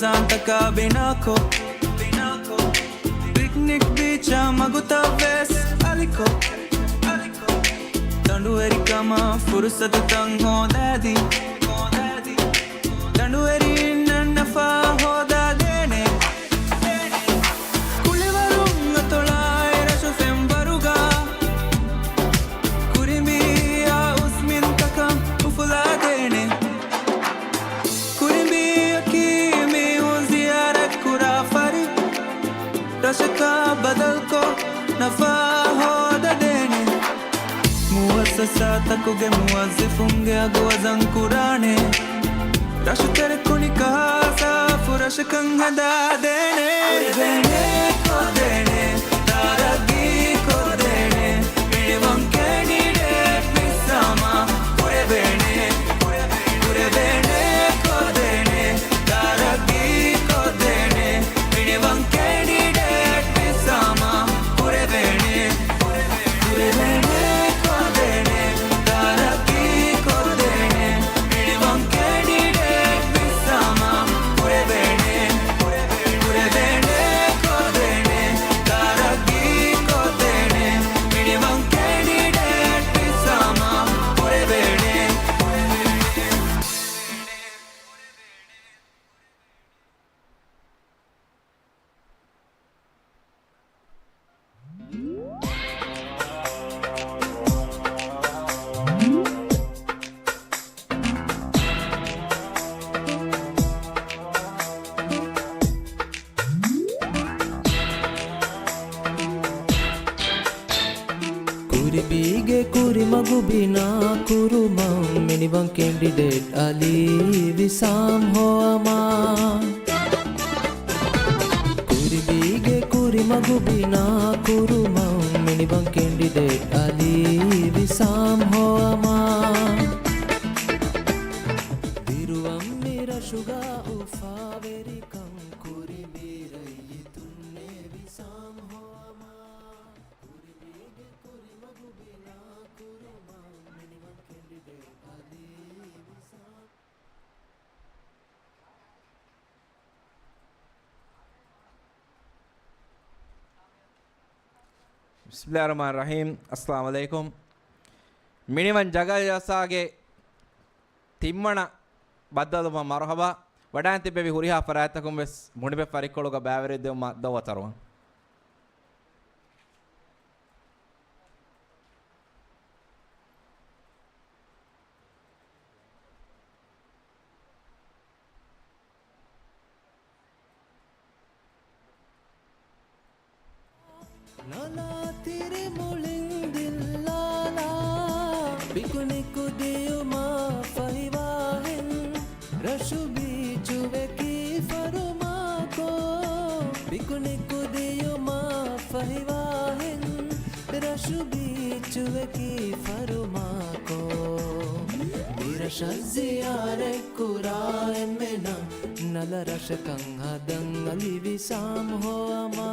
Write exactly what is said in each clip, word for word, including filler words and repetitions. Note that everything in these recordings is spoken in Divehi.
ސާންތަކާ ބިނާކޮށް، ޕިކްނިކް ބީޗާ މަގުތައް ވެސް އަލިކޮށް، ތަނޑުވެރިކަމަށް ފުރުސަތުތައް ހޯދާދީ، ތަނޑުވެރިންނަށް ނަފާ ހޯދާދޭނެ. ކުޅިވަރުން އަތޮޅާއި ރަށު ފެންވަރުގަ، ކުރިނބީއާ އުސްމިންތަކަށް އުފުލާދޭނެ. ކުރިނބީއަކީ މީހުން ޒިޔާރަތްކުރާ ފަރި، ރަށަކާ ބަދަލުކޮށް ނަފާ ހޯދަދޭނެ. މުއައްސަސާތަކުގެ މުވައްޒަފުންގެ އަގު ވަޒަން ކުރާނެ. ރަށުތެރެ ކުނިކަހާ ސާފު ރަށަކަށް ހަދާދޭނެ. ކުރެވޭނެ ކޮށްދޭނެ، ތަރައްގީ ކޮށްދޭނެ. މިނިވަން ކެނޑިޑޭޓް ވިއްސާމަށް ކުރެވޭނެ. ކުރެވޭނެ ކޮށްދޭނެ، ތަރައްގީ ކޮށްދޭނެ. މިނިވަން ކެނޑިޑޭޓް ވިއްސާމަށް ކުރެވޭނެ. ކުރެވޭނެ ކޮށްދޭނެ، ތަރައްގީ ކޮށްދޭނެ. މިނިވަން ކެނޑިޑޭޓް ވިއްސާމަށް ކުރެވޭނެ. ކުރެވޭނެ ކޮށްދޭނެ، ތަރައްގީ ކޮށްދޭނެ. މިނިވަން ކެނޑިޑޭޓް ވިއްސާމަށް ކުރެވޭނެ. ކުރިނބީގެ ކުރިމަގު ބިނާ ކުރުމަށް މިނިވަން ކެނޑިޑޭޓް އަލީ ވިސާމް ހޮވަމާ. ކުރިނބީގެ ކުރިމަގު ބިނާ ކުރުމަށް މިނިވަން ކެނޑިޑޭޓް އަލީ ވިސާމް ހޮވަމާ. ދިރުވަން މި ރަށުގަ އުފާވެރިކަން ކުރިނބީ ރައްޔިތުންނޭ ވިސާމް ހޮވަމާ. ކުރިނބީގެ ކުރިމަގު ބިނާ ކުރުމަށް މިނިވަން ކެނޑިޑޭޓް އަލީ ވިސާމް. ބިސްމިﷲ ރަޙްމާނި ރަޙީމް. އައްސަލާމު ޢަލައިކުމް. މިނިވަން ޖަގަ ޖަލްސާގެ ތިންވަނަ ބައްދަލުވުމަށް މަރުޙަބާ. ވަޑައިން ތިއްބެވި ހުރިހާ ފަރާތްތަކުން ވެސް ބުނިބެ ފަރިއްކޮޅުގަ ބައިވެރިވެދެވުމަށް ދައުވަތު އަރުވަން. ނަލާ ތިރި މުޅިން ދިއްލާލާ، ޕިކުނިކު ދިޔުމަށް ފަހިވާހެން، ރަށު ބީޗުވެ ކީފަރުމާކޯ. ޕިކުނިކު ދިޔުމަށް ފަހިވާހެން، ރަށު ބީޗުވެ ކީފަރުމާކޯ. މި ރަށަށް ޒިޔާރަތް ކުރާ އެންމެނަށް ނަލަ ރަށަކަށް ހަދަން އަލި ވިސާމް ހޮވަމާ.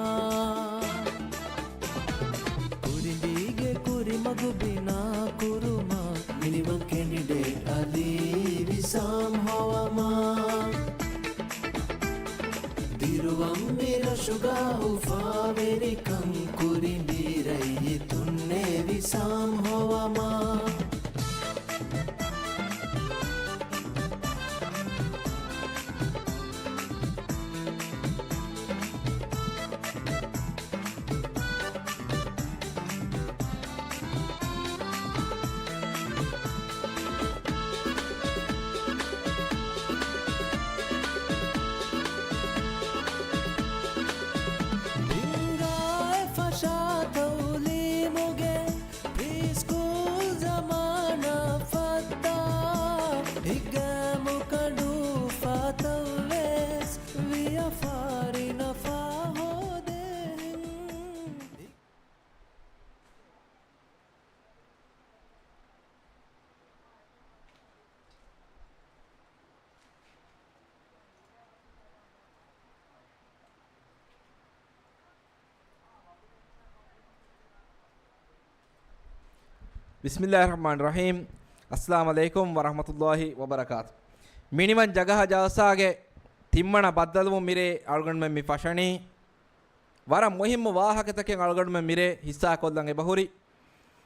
ކުރިނބީގެ ކުރިމަގު ބިނާ ކުރުމަށް މިނިވަން ކެނޑިޑޭޓް އަލީ ވިސާމް ހޮވަމާ. ދިރުވަން މި ރަށުގަ އުފާވެރިކަން ކުރިނބީ ރައްޔިތުންނޭ ވިސާމް ހޮވަމާ. ހިނގާ އެ ފަށާ ތައުލީމުގެ ޕްރީ ސްކޫލް ޒަމާނާ ފައްތާ، ހިތްގައިމު ކަނޑޫ ފައްތައް ވެސް ވިޔަފާރި ނަފާ ހޯދޭހެން. ބިސްމިﷲ ރަޙްމާނި ރަޙީމް. އައްސަލާމު ޢަލައިކުމް ވަރަޙްމަތުﷲ ވަބަރަކާތު. މިނިވަން ޖަގަހަ ޖަލްސާގެ ތިންވަނަ ބައްދަލުވުން މިރޭ އަޅުގަނޑުމެން މި ފަށަނީ. ވަރަށް މުހިއްމު ވާހަކަތަކެއް އަޅުގަނޑުމެން މިރޭ ހިއްސާކޮށްލަން އެބަހުރި.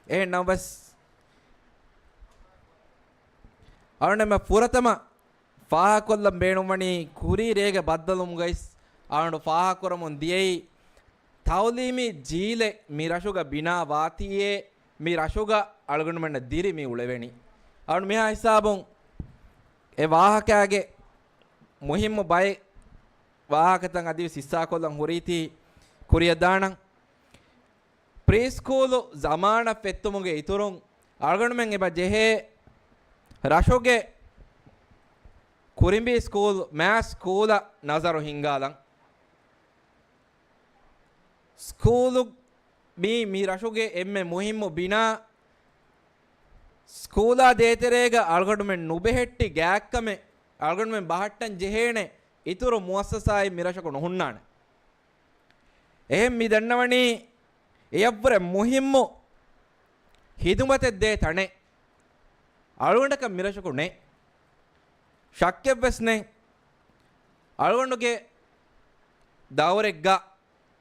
އެހެން ނަމަވެސް، އަޅުގަނޑުމެން ފުރަތަމަ ފާހަގަކޮށްލަން ބޭނުންވަނީ ކުރީ ރޭގެ ބައްދަލުވުމުގައިސް އަޅުގަނޑު ފާހަގަކުރަމުން ދިޔައީ ތައުލީމީ ޖީލެއް މި ރަށުގަ ބިނާ ވާތީއޭ، މި ރަށުގަ އަޅުގަނޑުމެންނަށް ދިރި މި އުޅެވެނީ. އަޅުގަނޑު މިހާ ހިސާބުން އެ ވާހަކައިގެ މުހިއްމު ބައެއް ވާހަކަތައް އަދިވެސް ހިއްސާކޮށްލަން ހުރީތީ ކުރިއަށް ދާނަން. ޕްރީ ސްކޫލު ޒަމާނަށް ފެއްތުމުގެ އިތުރުން އަޅުގަނޑުމެން އެބަ ޖެހޭ ރަށުގެ ކުރިނބީ ސްކޫލް މާތް ސްކޫލަށް ނަޒަރު ހިންގާލަން. ސްކޫލު މީ، މި ރަށުގެ އެންމެ މުހިއްމު ބިނާ. ސްކޫލާ ދޭތެރޭގަ އަޅުގަނޑުމެން ނުބެހެއްޓި ގާތްކަމެއް އަޅުގަނޑުމެން ބަހައްޓަން ޖެހޭނެ އިތުރު މުއައްސަސާއެއް މި ރަށަކު ނުހުންނާނެ. އެހެން މި ދަންނަވަނީ އެޔަށްވުރެ މުހިއްމު ޚިދުމަތެއް ދޭ ތަނެއް. އަޅުގަނޑަކަށް މިރަށަކު ނެތް. ޝައްކެއްވެސް ނެތް. އަޅުގަނޑުގެ ދައުރެއްގަ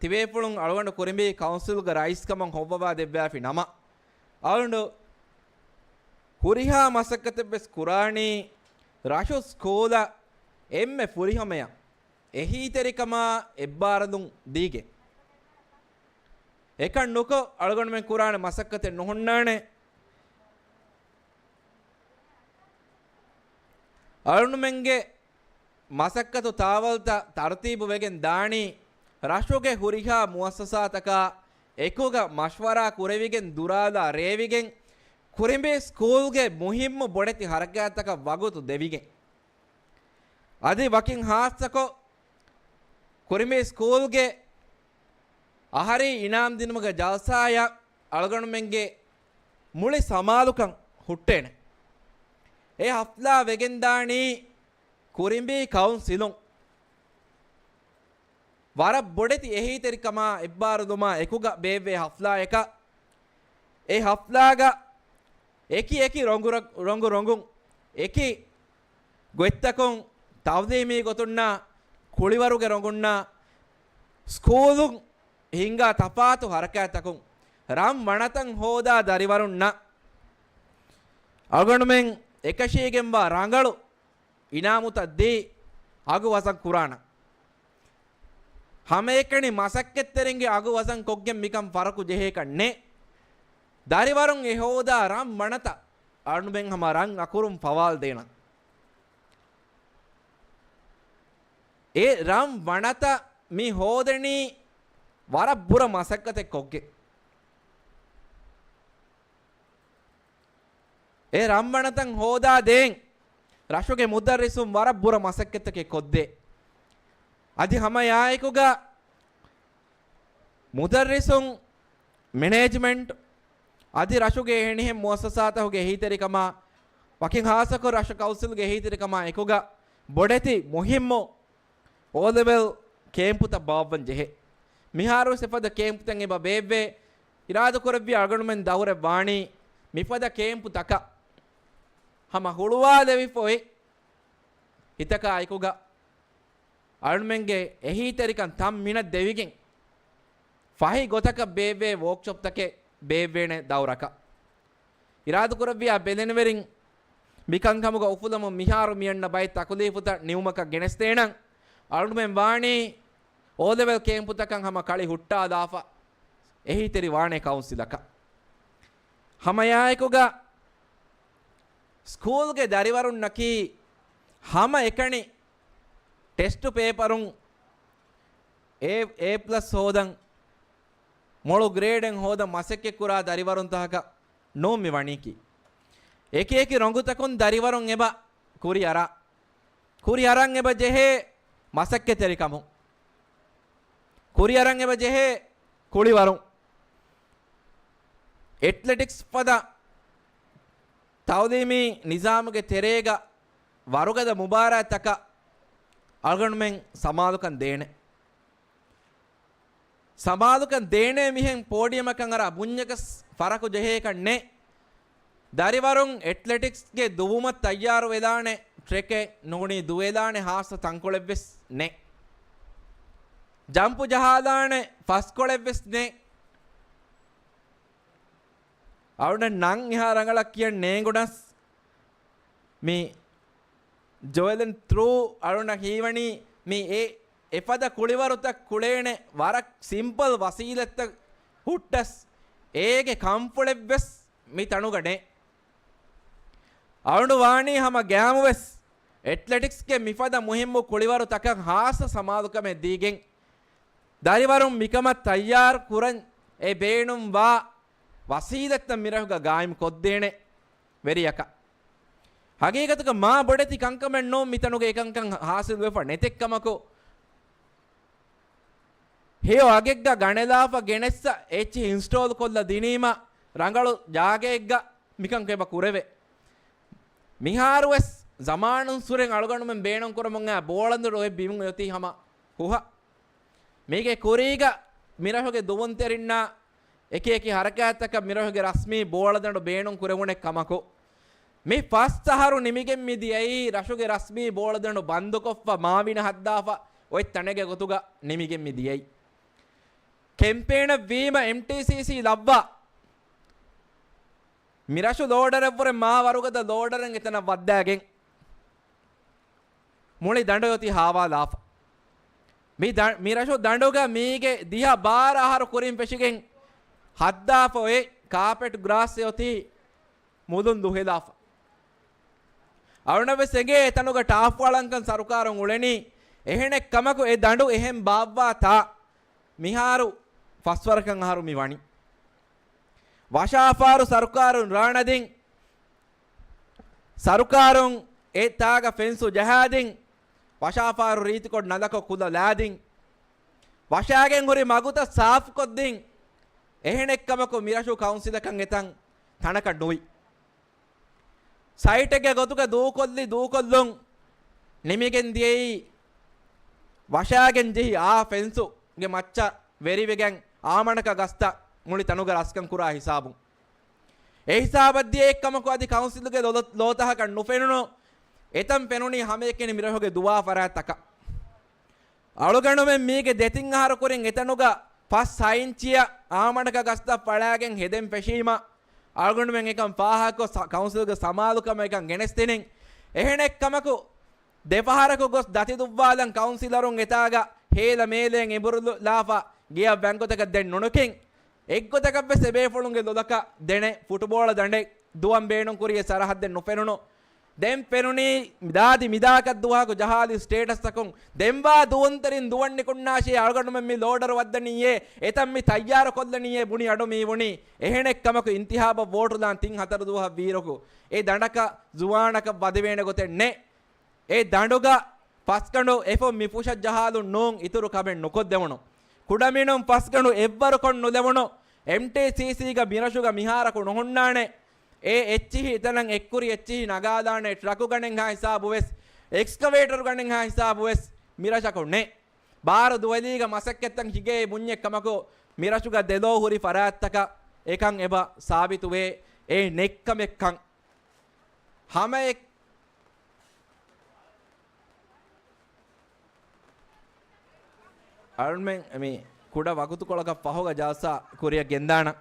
ތިބޭފުޅުން އަޅުގަނޑު ކުރިނބީ ކައުންސިލްގެ ރައީސްކަމަށް ހޮއްވަވާ ދެއްވާފި ނަމަ، އަޅުގަނޑު ހުރިހާ މަސައްކަތެއްވެސް ކުރާނީ ރަށު ސްކޫލަށް އެންމެ ފުރިހަމަޔަށް އެހީތެރިކަމާ އެއްބާރުލުން ދީގެން. އެކަން ނުކޮށް، އަޅުގަނޑުމެން ކުރާނެ މަސައްކަތެއް ނުހުންނާނެ. އަޅުގަނޑުމެންގެ މަސައްކަތު ތާވަލްތައް ތަރުތީބު ވެގެން ދާނީ، ރަށުގެ ހުރިހާ މުއައްސަސާތަކާ އެކުގަ މަޝްވަރާ ކުރެވިގެން ދުރާލާ ރޭވިގެން، ކުރިނބީ ސްކޫލްގެ މުހިއްމު ބޮޑެތި ހަރަކާތްތަކަށް ވަގުތު ދެވިގެން. އަދި ވަކިން ހާއްސަކޮށް، ކުރިނބީ ސްކޫލްގެ އަހަރީ އިނާމް ދިނުމުގެ ޖަލްސާއަށް އަޅުގަނޑުމެންގެ މުޅި ސަމާލުކަން ހުއްޓޭނެ. އެ ހަފްލާ ވެގެންދާނީ ކުރިނބީ ކައުންސިލުން ވަރަށް ބޮޑެތި އެހީތެރިކަމާ އެއްބާރުލުމާ އެކުގަ ބޭއްވޭ ހަފްލާއަކަށް. އެ ހަފްލާގަ އެކި އެކި ރޮނގު ރަ-، ރޮނގު ރޮނގުން، އެކި ގޮތްތަކުން، ތައުލީމީ ގޮތުންނާ، ކުޅިވަރުގެ ރޮނގުންނާ، ސްކޫލުން ހިންގާ ތަފާތު ހަރަކާތްތަކުން، ރަން ވަނަތައް ހޯދާ ދަރިވަރުންނަށް އަޅުގަނޑުމެން އެކަށީގެންވާ ރަނގަޅު އިނާމުތައް ދީ އަގު ވަޒަން ކުރާނަން. ހަމައެކަނި މަސައްކަތްތެރިންގެ އަގު ވަޒަން ކޮށްގެން މިކަން ފަރަކު ޖެހޭކަށް ނެތް. ދަރިވަރުން އެ ހޯދާ ރަން ވަނަތައް އަޅުގަނޑުމެން ހަމަ ރަން އަކުރުން ފަވާލް ދޭނަން. އެ ރަން ވަނަތައް މި ހޯދަނީ ވަރަށް ބުރަ މަސައްކަތެއް ކޮށްގެން. އެ ރަންވަނަތައް ހޯދާ ދޭން ރަށުގެ މުދައްރިސުން ވަރަށް ބުރަ މަސައްކަތްތަކެއް ކޮށްދޭ. އަދި ހަމައާއެކުގަ މުދައްރިސުން، މެނޭޖްމަންޓް އަދި ރަށުގެ އެހެނިހެން މުއައްސަސާތަކުގެ އެހީތެރިކަމާ، ވަކިން ހާއްސަކޮށް ރަށު ކައުންސިލްގެ އެހީތެރިކަމާ އެކުގަ ބޮޑެތި މުހިއްމު އޯލެވެލް ކޭމްޕުތައް ބާއްވަން ޖެހޭ. މިހާރުވެސް އެފަދަ ކޭމްޕުތައް އެބަ ބޭއްވޭ. އިރާދަކުރެއްވި އަޅުގަނޑުމެން ދައުރެއް ވާނީ މިފަދަ ކޭމްޕުތަކަށް ހަމަ ހުޅުވާލެވިފަ އޮތް ހިތަކާ އެކުގަ އަޅުމެންގެ އެހީތެރިކަން ތަން މިނަށް ދެވިގެން، ފަހި ގޮތަކަށް ބޭއްވޭ ވޯކްޝޮޕްތަކެއް ބޭއްވޭނެ ދައުރަކަށް. އިރާދަކުރެއްވިޔާ ބެލެނިވެރިން މިކަންކަމުގަ އުފުލަމުން މިހާރު މިއަންނަ ބައެއް ތަކުލީފުތައް ނިމުމަކަށް ގެނެސްދޭނަން. އަޅުމެން ވާނީ އޯލެވެލް ކޭމްޕުތަކަށް ހަމަ ކަޅި ހުއްޓާލާފަ އެހީތެރި ވާނެ ކައުންސިލަކަށް. ހަމައެއާއެކުގަ ސްކޫލްގެ ދަރިވަރުންނަކީ ހަމަ އެކަނި ޓެސްޓު ޕޭޕަރުން އޭ، އޭ ޕްލަސް ހޯދަން މޮޅު ގްރޭޑެއް ހޯދަން މަސައްކަތްކުރާ ދަރިވަރުންތަކަކަށް ނޫން މި ވަނީކީ. އެކި އެކި ރޮނގުތަކުން ދަރިވަރުން އެބަ ކުރިއަރާ. ކުރިއަރަން އެބަ ޖެހޭ މަސައްކަތްތެރިކަމުން. ކުރިއަރަން އެބަ ޖެހޭ ކުޅިވަރުން. އެތްލެޓިކްސް ފަދަ ތައުލީމީ ނިޒާމުގެ ތެރޭގަ ވަރުގަދަ މުބާރާތްތަކަށް އަޅުގަނޑުމެން ސަމާލުކަން ދޭނެ. ސަމާލުކަން ދޭނޭ މިހެން ޕޯޑިއަމަކަށް އަރާ ބުންޏަކަސް ފަރަކު ޖެހޭކަށް ނެތް. ދަރިވަރުން އެތްލެޓިކްސްގެ ދުވުމަށް ތައްޔާރު ވެލާނެ ޓްރެކެއް ނޫނީ ދުވެލާނެ ހާއްސަ ތަންކޮޅެއްވެސް ނެތް. ޖަމްޕު ޖަހާލާނެ ފަސްކޮޅެއްވެސް ނެތް. އަޅުގަނޑަށް ނަން އެހާ ރަނގަޅަށް ކިޔަން ނޭނގުނަސް، މި ޖޯލަން ތްރޫ އަޅުގަނޑަށް ހީވަނީ މި އެ އެފަދަ ކުޅިވަރުތައް ކުޅޭނެ ވަރަށް ސިމްޕަލް ވަސީލަތްތައް ހުއްޓަސް، އޭގެ ކަންފުޅެއްވެސް މި ތަނުގަ ނެތް. އަޅުގަނޑު ވާނީ ހަމަ ގައިމުވެސް އެތްލެޓިކްސްގެ މިފަދަ މުހިއްމު ކުޅިވަރުތަކަށް ހާއްސަ ސަމާލުކަމެއް ދީގެން، ދަރިވަރުން މިކަމަށް ތައްޔާރު ކުރަން އެ ބޭނުންވާ ވަސީލަތްތައް މިރަށުގަ ގާއިމް ކޮށްދޭނެ ވެރިޔަކަށް. ހަގީގަތުގަ މާ ބޮޑެތި ކަންކަމެއް ނޫން މިތަނުގަ އެކަންކަން ހާސިލް ވެފަ ނެތެއްކަމަކު، ހެޔޮ އަގެއްގަ ގަނެލާފަ ގެނެއްސަ އެއްޗިހި އިންސްޓޯލް ކޮށްލަ ދިނީމަ ރަނގަޅު ޖާގައެއްގަ މިކަން އެބަ ކުރެވޭ. މިހާރުވެސް ޒަމާނުން ސުރެން އަޅުގަނޑުމެން ބޭނުން ކުރަމުން އައި ބޯޅަދަނޑު އޮތް ބިމުން އޮތީ ހަމަ ހުހަށް. މީގެ ކުރީގަ މިރަށުގެ ދުވުންތެރިންނާ އެކި އެކި ހަރަކާތްތަކަށް މިރަށުގެ ރަސްމީ ބޯޅަދަނޑު ބޭނުން ކުރެވުނެ ކަމަކު، މި ފަސް އަހަރު ނިމިގެން މި ދިޔައީ ރަށުގެ ރަސްމީ ބޯޅަދަނޑު ބަންދުކޮށްފަ މާވިނަ ހައްދާފަ އޮތް ތަނެއްގެ ގޮތުގަ ނިމިގެން މި ދިޔައީ. ކެމްޕޭނަށް ވީމަ އެމްޓީސީސީ ލައްވާ މިރަށު ލޯޑަރެއްވުރެ މާ ވަރުގަދަ ލޯޑަރެއް އެތަނަށް ވައްދާގެން މުޅި ދަނޑު އޮތީ ހާވާލާފަ. މި ދަ-، މިރަށު ދަނޑުގަ މީގެ ދިހަ ބާރަ އަހަރު ކުރިން ފެށިގެން ހައްދާފަ އޮތް ކާޕެޓް ގްރާސްއެއް އޮތީ މުލުން ދުހެލާފަ. އަޅުގަނޑަށްވެސް އެނގޭ އެތަނުގަ ޓާފް ވަޅަންކަން ސަރުކާރުން އުޅެނީ. އެހެނެއް ކަމަކު އެ ދަނޑު އެހެން ބާއްވާ ތާ މިހާރު ފަސްވަރަކަށް އަހަރު މި ވަނީ. ވަށާފާރު ސަރުކާރުން ރާނަދިން، ސަރުކާރުން އެ ތާގަ ފެންސު ޖަހާދިން، ވަށާފާރު ރީތިކޮށް ނަލަކޮށް ކުލަ ލާދިން، ވަށާގެން ހުރި މަގުތައް ސާފުކޮށްދިން، އެހެނެއްކަމަކު މިރަށު ކައުންސިލަކަށް އެތަން ތަނަކަށް ނުވި. ސައިޓެއްގެ ގޮތުގަ ދޫކޮށްލި ދޫކޮށްލުން ނިމިގެން ދިޔައީ ވަށާގެން ޖެހި އާ ފެންސުގެ މައްޗަށް ވެރިވެގެން އާމަނަކަ ގަސްތައް މުޅި ތަނުގަ ރަސްކަން ކުރާ ހިސާބުން. އެ ހިސާބަށް ދިޔައެއްކަމަކު އަދި ކައުންސިލުގެ ލޮލަ-، ލޯތަހަކަށް ނުފެނުނު. އެތަން ފެނުނީ ހަމައެކަނި މިރަށުގެ ދުވާ ފަރާތްތަކަށް. އަޅުގަނޑުމެން މީގެ ދެތިން އަހަރު ކުރިން އެތަނުގަ ފަސް ހަ އިންޗިއަށް އާމަނަކަ ގަސްތައް ފަޅާގެން ހެދެން ފެށީމަ، އަޅުގަނޑުމެން އެކަން ފާހަގަކޮށް ސަ-، ކައުންސިލްގެ ސަމާލުކަމަށް އެކަން ގެނެސްދިނިން. އެހެނެއްކަމަކު، ދެފަހަރަކު ގޮސް ދަތި ދުއްވާލަން ކައުންސިލަރުން އެތާގަ ހޭލަ މޭލޭން އެނބުރުލާފަ ގެޔަށް ވަންގޮތަކަށް ދެން ނުނުކިން، އެއްގޮތަކަށްވެސް އެބޭފުޅުންގެ ލޮލަކަށް ދެނެ ފުޓުބޯޅަ ދަނޑެއް ދުވަން ބޭނުންކުރި އެ ސަރަހައްދެއް ނުފެނުނު. ދެން ފެނުނީ ދާދި މިދާކަށްދުވަހަކު ޖަހާލި ސްޓޭޓަސްތަކުން ދެންވާ ދުވުންތެރިން ދުވަން ނިކުންނާށޭ އަޅުގަނޑުމެން މި ލޯޑަރު ވައްދަނީއޭ، އެތަން މި ތައްޔާރު ކޮށްލަނީއޭ ބުނި އަޑު މީ ވުނީ. އެހެނެއްކަމަކު އިންތިހާބަށް ވޯޓުލާން ތިން ހަތަރު ދުވަހަށް ވީއިރަކު އެ ދަނޑަކަށް ޒުވާނަކަށް ވަދެވޭނެ ގޮތެއް ނެތް. އެ ދަނޑުގަ ފަސްގަނޑު އެފަ މި ފުށަށް ޖަހާލުން ނޫން އިތުރު ކަމެއް ނުކޮށްދެވުނު. ކުޑަމިނުން ފަސްގަނޑު އެއްވަރުކޮށް ނުލެވުނު. އެމްޓީސީސީގަ މިރަށުގަ މިހާރަކު ނުހުންނާނެ. އެ އެއްޗިހި ތަނަށް އެއްކުރި އެއްޗިހި ނަގާލާނެ ޓްރަކު ގަނެންހާ ހިސާބުވެސް، އެކްސްކަވޭޓަރު ގަނެންހާ ހިސާބުވެސް މިރަށަކު ނެތް. ބާރު ދުވެލީގަ މަސައްކަތްތައް ހިގޭ ބުންޏެއް ކަމަކު، މިރަށުގަ ދެލޯ ހުރި ފަރާތްތަކަށް އެކަން އެބަ ސާބިތުވޭ. އެ ނެތްކަމެއްކަން ހަމައެއް އަޅުމެން މި ކުޑަ ވަގުތުކޮޅަކަށް ފަހުގަ ޖަލްސާ ކުރިއަށް ގެންދާނަން.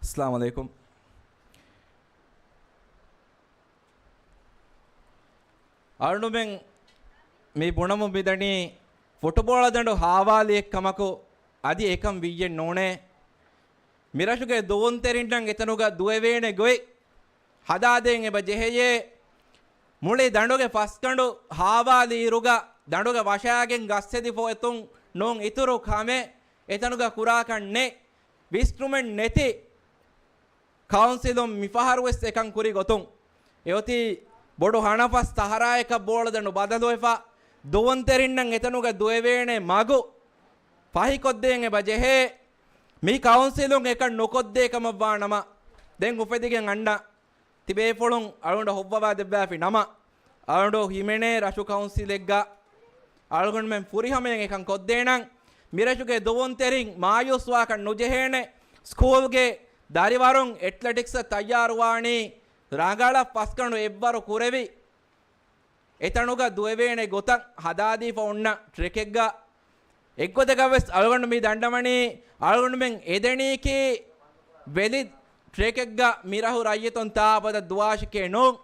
އައްސަލާމު ޢަލައިކުމް. އަޅުގަނޑުމެން މި ބުނަމުން މިދަނީ ފުޓުބޯޅަ ދަނޑު ހާވާލިއެއްކަމަކު، އަދި އެކަން ވިއްޔެއް ނޫނޭ. މިރަށުގެ ދުވުންތެރިންނަށް އެތަނުގަ ދުވެވޭނެ ގޮތް ހަދާދޭން އެބަ ޖެހެޔޭ. މުޅި ދަނޑުގެ ފަސްގަނޑު ހާވާލި އިރުގަ، ދަނޑުގަ ވަށާގެން ގަސްހެދިފަ އޮތުން ނޫން އިތުރު ކަމެއް އެތަނުގަ ކުރާކަށް ނެތް. ވިސްނުމެއް ނެތި ކައުންސިލުން މިފަހަރުވެސް އެކަން ކުރި ގޮތުން، އެއޮތީ ބޮޑު ހަނަފަސް ސަހަރާއަކަށް ބޯޅަދަނޑު ބަދަލުވެފަ، ދުވުންތެރިންނަށް އެތަނުގަ ދުވެވޭނެ މަގު ފަހިކޮށްދޭން އެބަ ޖެހޭ. މި ކައުންސިލުން އެކަން ނުކޮށްދޭ ކަމަށްވާ ނަމަ، ދެން އުފެދިގެން އަންނަ ތިބޭފުޅުން އަޅުގަނޑަށް ހޮއްވަވާ ދެއްވާފި ނަމަ، އަޅުގަނޑު ހިމެނޭ ރަށު ކައުންސިލެއްގަ އަޅުގަނޑުމެން ފުރިހަމަޔަށް އެކަން ކޮށްދޭނަން. މިރަށުގެ ދުވުންތެރިން މާޔޫސްވާކަށް ނުޖެހޭނެ. ސްކޫލްގެ ދަރިވަރުން އެތްލެޓިކްސްއަށް ތައްޔާރުވާނީ ރަނގަޅަށް ފަސްގަނޑު އެއްވަރު ކުރެވި، އެތަނުގަ ދުވެވޭނެ ގޮތަށް ހަދާދީފަ އޮންނަ ޓްރެކެއްގަ. އެއްގޮތަކަށް ވެސް އަޅުގަނޑު މި ދަންނަވަނީ، އަޅުގަނޑުމެން އެދެނީކީ ވެލި ޓްރެކެއްގަ މި ރަށު ރައްޔިތުން ތާ އަބަދަށް ދުވާށެކޭ ނޫން.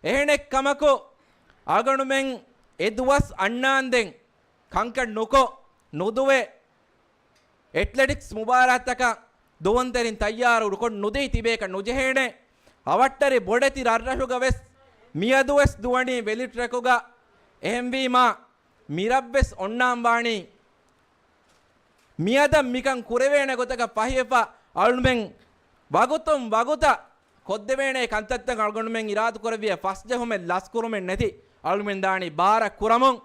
އެހެނެއް ކަމަކު، އަޅުގަނޑުމެން އެ ދުވަސް އަންނާންދެން ކަންކަން ނުކޮށް، ނުދުވެ، އެތްލެޓިކްސް މުބާރާތަކަށް ދުވަންތެރިން ތައްޔާރު ކޮށް ނުދީ ތިބޭކަށް ނުޖެހޭނެ. އަވަށްޓެރި ބޮޑެތި ރަށްރަށުގަ ވެސް މިއަދު ވެސް ދުވަނީ ވެލި ޓްރެކުގަ. އެހެންވީމާ، މިރަށްވެސް އޮންނާން ވާނީ މިއަދަށް މިކަން ކުރެވޭނެ ގޮތަކަށް ފަހިވެފަ، އަޅުމެން ވަގުތުން ވަގުތަށް ކޮށްދެވޭނެ ކަންތައްތައް އަޅުގަނޑުމެން އިރާދަކުރެއްވިޔާ ފަސްޖެހުމެއް ލަސްކުރުމެއް ނެތި އަޅުމެން ދާނީ ބާރަށް ކުރަމުން.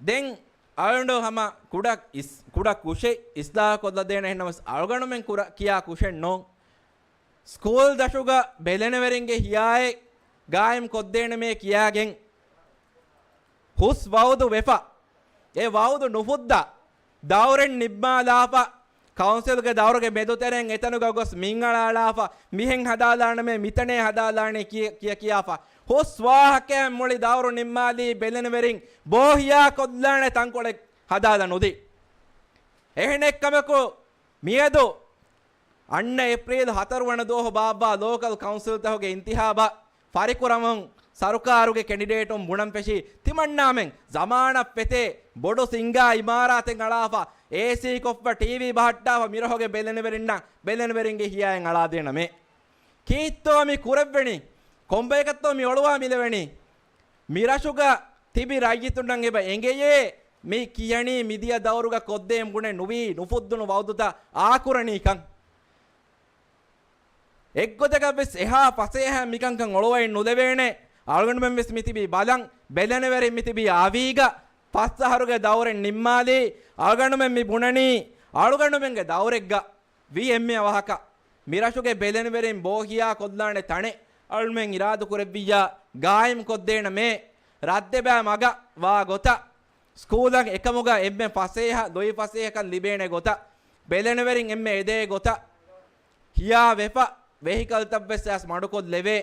ދެން އަޅުގަނޑު ހަމަ ކުޑަ އިސް-، ކުޑަ ކުށެއް އިސްލާހު ކޮށްލަދޭނެ އެހެންނަމަސް އަޅުގަނޑުމެން ކުރަ-، ކިޔާ ކުށެއް ނޫން. ސްކޫލް ދަށުގަ ބެލެނިވެރިންގެ ހިޔާއެއް ގާއިމް ކޮށްދޭނެމޭ ކިޔާގެން ހުސް ވައުދު ވެފަ. އެ ވައުދު ނުފުއްދާ ދައުރެއް ނިންމާލާފަ، ކައުންސިލްގެ ދައުރުގެ މެދުތެރެއިން އެތަނުގަ ގޮސް މިންއަޅާލާފަ، މިހެން ހަދާލާނަމޭ، މިތަނޭ ހަދާލާނީ ކިޔ-، ކިޔަ ކިޔާފަ. ހުސް ވާހަކައެއް މުޅި ދައުރު ނިންމާލީ ބެލެނިވެރިން ބޯހިޔާ ކޮށްލާނެ ތަންކޮޅެއް ހަދާލަން ނުދީ. އެހެނެއްކަމަކު، މިއަދު އަންނަ އޭޕްރީލް ހަތަރު ވަނަ ދުވަހު ބާއްވާ ލޯކަލް ކައުންސިލްތަކުގެ އިންތިހާބަށް ފަރިކުރަމުން ސަރުކާރުގެ ކެނޑިޑޭޓުން ބުނަން ފެށި ތިމަންނާމެން ޒަމާނަށް ފެތޭ ބޮޑު ސިންގާ އިމާރާތެއް އަޅާފަ، އޭސީ ކޮށްފަ، ޓީވީ ބަހައްޓާފަ މިރަށުގެ ބެލެނިވެރިންނަށް ބެލެނިވެރިންގެ ހިޔާއިން އަޅާދޭނަމޭ. ކީއްތޯ މި ކުރެއްވެނީ؟ ކޮންބަޔަކަށްތޯ މި އޮޅުވާ މިލެވެނީ؟ މިރަށުގަ ތިބި ރައްޔިތުންނަށް އެބަ އެނގެޔޭ މި ކިޔަނީ މިދިޔަ ދައުރުގަ ކޮށްދޭން ބުނެ ނުވީ ނުފުއްދުނު ވައުދުތައް އާކުރަނީކަން. އެއްގޮތަކަށް ވެސް އެހާ ފަސޭހަ މިކަންކަން އޮޅުވައެއް ނުލެވޭނެ. އަޅުގަނޑުމެން ވެސް މިތިބީ ބަލަން، ބެލެނިވެރިން މިތިބީ އަވީގަ، ފަސް އަހަރުގެ ދައުރެއް ނިންމާލީ. އަޅުގަނޑުމެން މި ބުނަނީ، އަޅުގަނޑުމެންގެ ދައުރެއްގަ ވީ އެންމެ އަވަހަކަށް މިރަށުގެ ބެލެނިވެރިން ބޯހިޔާ ކޮށްލާނެ ތަނެއް އަޅުމެން އިރާދަކުރެއްވިއްޔާ ގާއިމް ކޮށްދޭނަމޭ. ރަށްދެބައި މަގަށް ވާ ގޮތަށް، ސްކޫލަށް އެކަމުގަ އެންމެ ފަސޭހަ، ލުއި ފަސޭހަކަން ލިބޭނެ ގޮތަށް، ބެލެނިވެރިން އެންމެ އެދޭ ގޮތަށް، ހިޔާ ވެފަ، ވެހިކަލްތައް ވެސް އައިސް މަޑުކޮށްލެވޭ،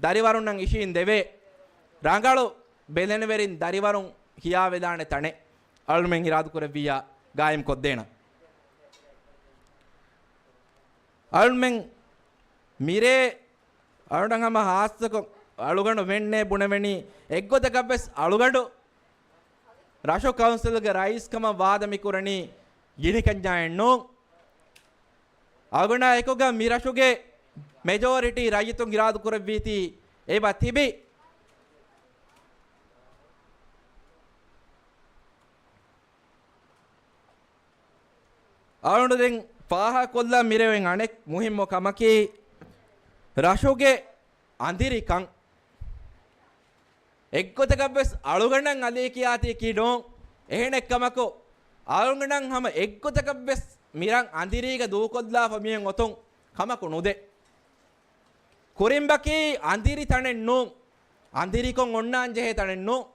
ދަރިވަރުންނަށް އިށީން ދެވޭ، ރަނގަޅު ބެލެނިވެރިން ދަރިވަރުން ހިޔާވެލާނެ ތަނެއް އަޅުމެން އިރާދަކުރެއްވިއްޔާ ގާއިމް ކޮށްދޭނަން. އަޅުމެން މިރޭ އަޅުގަނޑަށް ހަމަ ހާއްސަކޮށް އަޅުގަނޑު ވެންނޭ ބުނެވެނީ، އެއްގޮތަކަށް ވެސް އަޅުގަނޑު ރަށު ކައުންސިލްގެ ރައީސް ކަމަށް ވާދަ މި ކުރަނީ ގިނިކަންޏާއެއް ނޫން. އަޅުގަނޑާ އެކުގަ މި ރަށުގެ މެޖޯރިޓީ ރައްޔިތުން އިރާދަ ކުރެއްވީތީ އެބަ ތިބި އަޅުގަނޑު ދެން ފާހަގަކޮށްލާ މިރޭ އޮތް އަނެއް މުހިއްމު ކަމަކީ، ރަށުގެ އަނދިރިކަން. އެއްގޮތަކަށްވެސް އަޅުގަނޑަށް އަލީ ކިޔާތީކީ ނޫން. އެހެނެއްކަމަކު، އަޅުގަނޑަށް ހަމަ އެއްގޮތަކަށްވެސް މިރަށް އަނދިރީގަ ދޫކޮށްލާފަ މިއޮތް ގޮތުން ކަމަކު ނުދޭ. ކުރިނބަކީ އަނދިރި ތަނެއް ނޫން. އަނދިރިކޮށް އޮންނާން ޖެހޭ ތަނެއް ނޫން.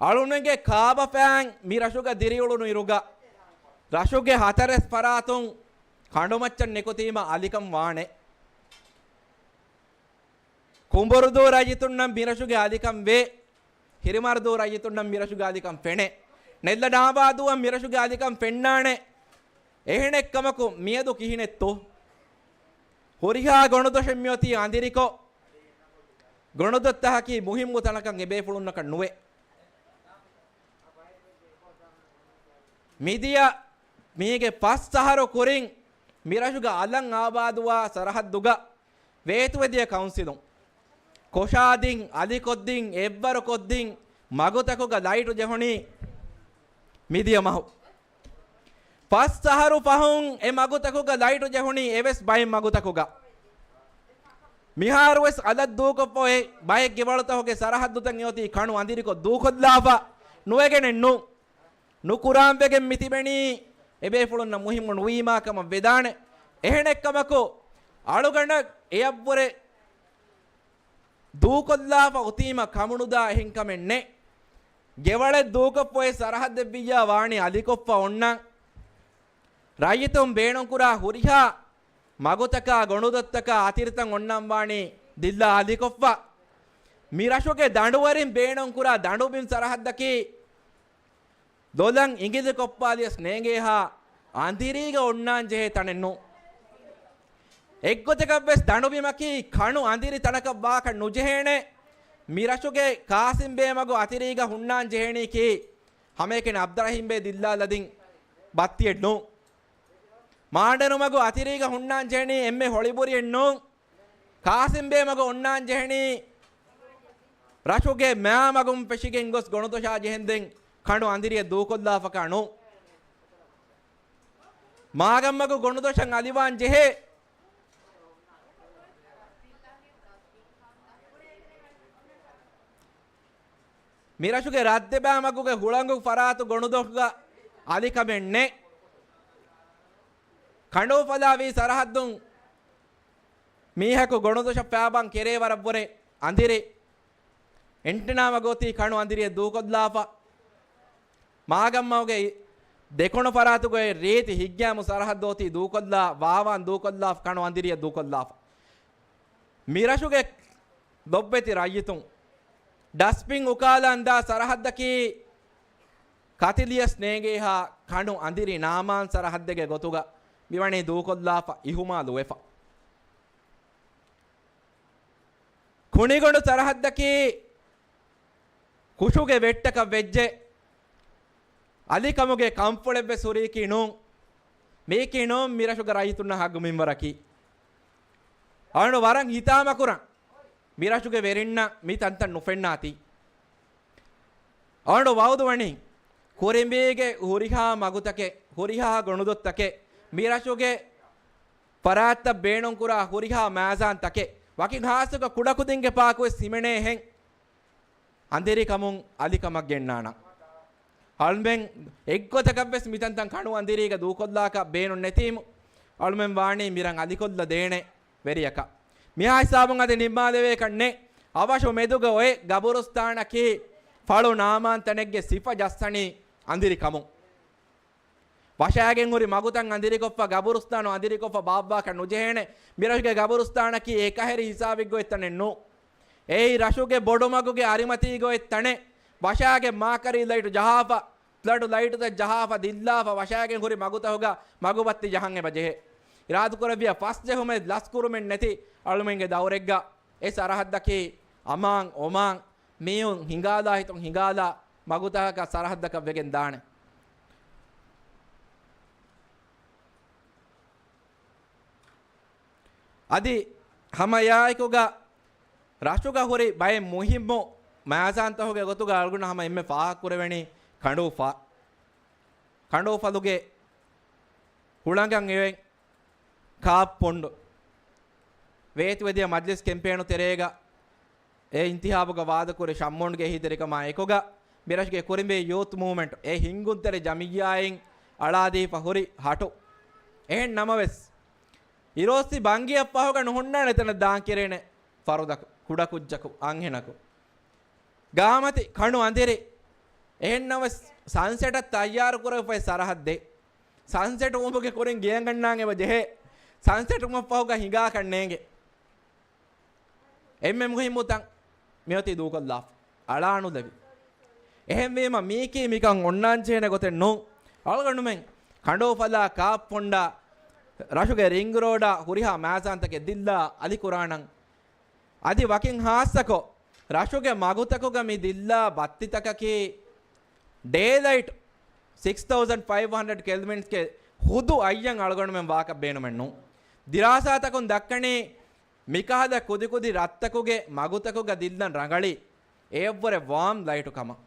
އަޅުގަނޑުގެ ކާބަފައިން މި ރަށުގަ ދިރިއުޅުނު އިރުގަ، ރަށުގެ ހަތަރެސް ފަރާތުން ކަނޑުމައްޗަށް ނިކުތީމަ އަލިކަން ވާނެ. ކުނބުރުދޫ ރައްޔިތުންނަށް މިރަށުގެ އަލިކަން ވޭ. ހިރިމަރުދޫ ރައްޔިތުންނަށް މިރަށުގެ އަލިކަން ފެނޭ. ނެއްލަން އާބާދުވާ މިރަށުގެ އަލިކަން ފެންނާނެ. އެހެނެއްކަމަކު މިއަދު ކިހިނެއްތޯ؟ ހުރިހާ ގޮނޑުދޮށެއް މިއޮތީ އަނދިރިކޮށް، ގޮނޑުދޮށްތަކަކީ މުހިއްމު ތަނަކަށް އެބޭފުޅުންނަކަށް ނުވޭ. މިދިޔަ މީގެ ފަސް އަހަރު ކުރިން މިރަށުގެ އަލަށް އާބާދުވާ ސަރަހައްދުގަ ވޭތުވެދިޔަ ކައުންސިލުން ކޮށާދިން، އަލިކޮށްދިން، އެއްވަރު ކޮށްދިން، މަގުތަކުގަ ލައިޓު ޖެހުނީ މިދިޔަ މަހު. ފަސް އަހަރު ފަހުން އެ މަގުތަކުގަ ލައިޓު ޖެހުނީ އެވެސް ބައެއް މަގުތަކުގަ. މިހާރުވެސް އަލަށް ދޫކޮށްފަ އޮތް ބައެއް ގެވަޅުތަކުގެ ސަރަހައްދުތައް އެއޮތީ ކަނު އަނދިރިކޮށް ދޫކޮށްލާފަ ނުވެގެނެއް ނޫން. ނުކުރާން ވެގެން މިތިބެނީ އެބޭފުޅުންނަށް މުހިއްމު ނުވީމާ ކަމަށް ވެދާނެ. އެހެނެއްކަމަކު، އަޅުގަނޑަށް އެއަށްވުރެ ދޫކޮށްލާފަ އޮތީމަ ކަމުނުދާ އެހެން ކަމެއް ނެތް. ގެވަޅެއް ދޫކޮށްފަ އޮތް ސަރަހައްދެއްވިއްޔާ ވާނީ އަލިކޮށްފަ އޮންނަން. ރައްޔިތުން ބޭނުންކުރާ ހުރިހާ މަގުތަކާ ގޮނޑުދޮށްތަކާ އަތިރިތައް އޮންނަން ވާނީ ދިއްލާ އަލިކޮށްފަ. މި ރަށުގެ ދަނޑުވެރިން ބޭނުންކުރާ ދަނޑުބިން ސަރަހައްދަކީ ދޮލަށް އިނގިލިކޮށްފާލިޔަސް ނޭނގޭހާ އަނދިރީގަ އޮންނާން ޖެހޭ ތަނެއް ނޫން. އެއްގޮތަކަށްވެސް ދަނޑުބިމަކީ ކަނު އަނދިރި ތަނަކަށް ވާކަށް ނުޖެހޭނެ. މި ރަށުގެ ކާސިމްބޭ މަގު އަތިރީގަ ހުންނާން ޖެހެނީކީ ހަމައެކަނި އަބްދުއްރަހީމްބޭ ދިއްލާލަދިން ބައްތިއެއް ނޫން. މާނޑަނު މަގު އަތިރީގަ ހުންނާން ޖެހެނީ އެންމެ ހޮޅިބުރިއެއް ނޫން. ކާސިމްބޭ މަގު އޮންނާން ޖެހެނީ ރަށުގެ މައި މަގުން ފެށިގެން ގޮސް ގޮނޑުދޮށާ ޖެހެންދެން ކަނު އަނދިރިއެއް ދޫކޮށްލާފަކާ ނޫން. މާގަންމަގު ގޮނޑުދޮށަށް އަލިވާން ޖެހޭ. މިރަށުގެ ރަށްދެބާ މަގުގެ ހުޅަނގު ފަރާތު ގޮނޑުދޮށްގަ އަލިކަމެއް ނެތް. ކަނޑޫފަލާ ވީ ސަރަހައްދުން މީހަކު ގޮނޑުދޮށަށް ފައިބާން ކެރޭ ވަރަށްވުރެ އަނދިރި. އެންޓެނާ މަގު އޮތީ ކަނު އަނދިރިއެއް ދޫކޮށްލާފަ. މާގަންމަގުގެ ދެކުނު ފަރާތުގައި ރީތި ހިތްގައިމު ސަރަހައްދު އޮތީ ދޫކޮށްލާ، ވާވާން ދޫކޮށްލާފަ، ކަނު އަނދިރިއެއް ދޫކޮށްލާފަ. މިރަށުގެ ލޮބުވެތި ރައްޔިތުން ޑަސްބިން އުކާލާން ދާ ސަރަހައްދަކީ ކަތިލިޔަސް ނޭނގޭހާ ކަނު އަނދިރި ނާމާން ސަރަހައްދެއްގެ ގޮތުގަ މިވަނީ ދޫކޮށްލާފަ، އިހުމާލުވެފަ. ކުނިގޮނޑު ސަރަހައްދަކީ ކުށުގެ ވެއްޓަކަށް ވެއްޖެ. އަލިކަމުގެ ކަންފުޅެއްވެސް ހުރީކީ ނޫން. މީކީ ނޫން މިރަށުގެ ރައްޔިތުންނަށް ހައްގު މިންވަރަކީ. އަޅުގަނޑު ވަރަށް ހިތާމަކުރަން މިރަށުގެ ވެރިންނަށް މި ތަންތަން ނުފެންނާތީ. އަޅުގަނޑު ވައުދުވަނީ ކުރިނބީގެ ހުރިހާ މަގުތަކެއް، ހުރިހާ ގޮނޑުދޮށްތަކެއް، މިރަށުގެ ފަރާތްތައް ބޭނުންކުރާ ހުރިހާ މައިޒާންތަކެއް، ވަކިން ހާއްސަކޮށް ކުޑަކުދިންގެ ޕާކުވެސް ހިމެނޭހެން އަނދިރިކަމުން އަލިކަމަށް ގެންނާނަން. އަޅުމެން އެއްގޮތަކަށްވެސް މިތަންތަން ކަނު އަނދިރީގަ ދޫކޮށްލާކަށް ބޭނުން ނެތީމު، އަޅުމެން ވާނީ މިރަށް އަލިކޮށްލަ ދޭނެ ވެރިޔަކަށް. މިހާ ހިސާބުން އަދި ނިންމާލެވޭކަށް ނެތް. އަވަށު މެދުގަ އޮތް ގަބުރުސްތާނަކީ ފަޅު ނާމާން ތަނެއްގެ ސިފަ ޖައްސަނީ އަނދިރިކަމުން. ވަށާގެން ހުރި މަގުތައް އަނދިރިކޮށްފަ، ގަބުރުސްތާނު އަނދިރިކޮށްފަ ބާއްވާކަށް ނުޖެހޭނެ. މިރަށުގެ ގަބުރުސްތާނަކީ އެކަހެރި ހިސާބެއްގަ އޮތް ތަނެއް ނޫން. އެއީ ރަށުގެ ބޮޑުމަގުގެ އަރިމަތީގަ އޮތް ތަނެއް. ވަށާގެން މާކަރީ ލައިޓު ޖަހާފަ، ފްލަޑު ލައިޓުތައް ޖަހާފަ، ދިއްލާފަ، ވަށާގެން ހުރި މަގުތަކުގަ މަގުބައްތި ޖަހަން އެބަ ޖެހޭ. އިރާދަކުރެއްވިޔާ ފަސް ޖެހުމެއް ލަސްކުރުމެއް ނެތި އަޅުމެންގެ ދައުރެއްގަ އެ ސަރަހައްދަކީ އަމާން، އޮމާން، މީހުން ހިނގާލާ ހިތުން ހިނގާލާ މަގުތަކަކަށް ސަރަހައްދަކަށް ވެގެން ދާނެ. އަދި ހަމައެއާއެކުގަ ރަށުގަ ހުރި ބައެއް މުހިއްމު މައިޒާންތަކުގެ ގޮތުގަ އަޅުގަނޑު ހަމަ އެންމެ ފާހަގަކުރެވެނީ ކަނޑޫފަ-، ކަނޑޫފަލުގެ ހުޅަނގަށް އެވެ. ކާޕް ފަންޑު ވޭތުވެދިޔަ މަޖްލިސް ކެމްޕޭނު ތެރޭގަ އެ އިންތިހާބުގަ ވާދަކުރި ޝައްމޫންގެ އެހީތެރިކަމާ އެކުގަ މިރަށުގެ ކުރިނބޭ ޔޫތު މޫވްމަންޓް އެ ހިންގުންތެރި ޖަމިއްޔާއިން އަޅާދީފަ ހުރި ހަޓު. އެހެން ނަމަވެސް، އިރޯއްސި ބަންގިއަށް ފަހުގަ ނުހުންނާނެ ތަނެއް ދާން ކެރޭނެ ފަރުދަކު، ކުޑަކުއްޖަކު، އަންހެނަކު. ގާމަތި ކަނު އަނދިރި. އެހެންނަމަވެސް، ސަންސެޓަށް ތައްޔާރު ކުރެވިފައި ސަރަހައްދެއް. ސަންސެޓް ވުމުގެ ކުރިން ގެއަށް ގަންނާން އެބަ ޖެހޭ. ސަންސެޓް ވުމަށް ފަހުގަ ހިނގާކަށް ނޭނގެ. އެންމެ މުހިއްމު ތަން މިއޮތީ ދޫކޮށްލާފަ. އަޅާނުލެވި. އެހެންވީމަ މީކީ މިކަން އޮންނާންޖެހޭނެ ގޮތެއް ނޫން. އަޅުގަނޑުމެން ކަނޑޯފަލާ، ކާއްޕުންޑާ، ރަށުގެ ރިންގް ރޯޑާ ހުރިހާ މާޒާންތަކެއް ދިއްލާ އަލިކުރާނަން. އަދި ވަކިން ހާއްސަކޮށް، ރަށުގެ މަގުތަކުގަ މި ދިއްލާ ބައްތިތަކަކީ ޑޭލައިޓް ސިކްސް ތައުޒަންޑް ފައިވް ހަންޑްރެޑް ކެލްވިންސްގެ ހުދު އައްޔަން އަޅުގަނޑުމެން ވާކަށް ބޭނުމެއް ނޫން. ދިރާސާތަކުން ދައްކަނީ، މިކަހަލަ ކުދިކުދި ރަށްތަކުގެ މަގުތަކުގަ ދިއްލަން ރަނގަޅީ އެއަށްވުރެ ވާމް ލައިޓު ކަމަށް.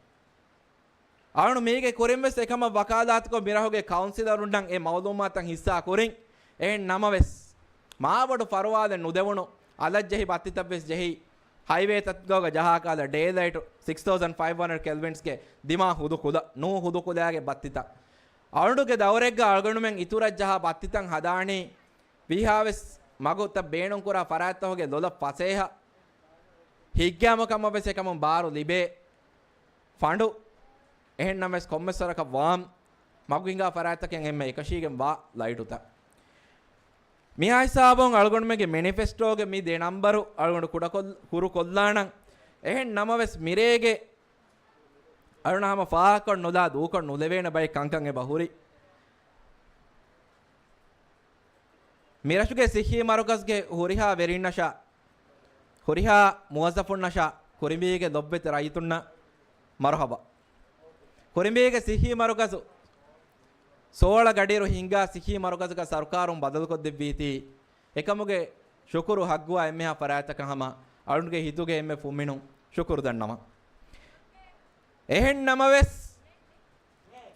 އަޅުން މީގެ ކުރިން ވެސް އެކަމަށް ވަކާލާތުކޮށް މިރަށުގެ ކައުންސިލަރުންނަށް އެ މައުލޫމާތަށް ހިއްސާ ކުރިން. އެހެން ނަމަވެސް، މާބޮޑު ފަރުވާލެއް ނުދެވުނު އަލަށްޖެހި ބައްތިތައް ވެސް ޖެހި، ހައިވޭތަކުގަ ޖަހާ ކަހަލަ ޑޭލައިޓު ސިކްސް ތައުޒަންޑް ފައިވް ހަންޑްރެޑް ކެލްވިންސްގެ ދިމާ ހުދު ކުލަ، ނޫ ހުދު ކުލައިގެ ބައްތިތައް. އަޅުގެ ދައުރެއްގަ އަޅުގަނޑުމެން އިތުރަށް ޖަހާ ބައްތިތައް ހަދާނީ، ވީހާވެސް މަގުތައް ބޭނުންކުރާ ފަރާތްތަކުގެ ލޮލަށް ފަސޭހަ ހިތްގައިމު ކަމަށް ވެސް އެކަމުން ބާރު ލިބޭ ފަންޑު. އެހެންނަމަވެސް ކޮންމެސް ވަރަކަށް ވާމް މަގު ހިނގާ ފަރާތްތަކެއް އެންމެ އެކަށީގެން ވާ ލައިޓުތައް. މިހާ ހިސާބުން އަޅުގަނޑުމެންގެ މެނިފެސްޓޯގެ މި ދެ ނަންބަރު އަޅުގަނޑު ކުޑަކޮށް-، ކުރު ކޮށްލާނަން. އެހެން ނަމަވެސް މިރޭގެ އަޅުން ހަމަ ފާހަގަކޮށް ނުލާ ދޫކޮށް ނުލެވޭނެ ބައެއް ކަންކަން އެބަ ހުރި. މިރަށުގެ ސިއްހީ މަރުކަޒުގެ ހުރިހާ ވެރިންނަށާ، ހުރިހާ މުވައްޒަފުންނަށާ، ކުރިނބީގެ ލޮބުވެތި ރައްޔިތުންނަށް މަރުހަބާ. ކުރިނބީގެ ސިއްހީ މަރުކަޒު ސޯޅަ ގަޑިއިރު ހިންގާ ސިއްހީ މަރުކަޒަކަށް ސަރުކާރުން ބަދަލުކޮށްދެއްވީތީ، އެކަމުގެ ޝުކުރު ހައްގުވާ އެންމެހާ ފަރާތްތަކަށް ހަމަ އަޅުންގެ ހިތުގެ އެންމެ ފުންމިނުން ޝުކުރު ދަންނަވަން. އެހެން ނަމަވެސް،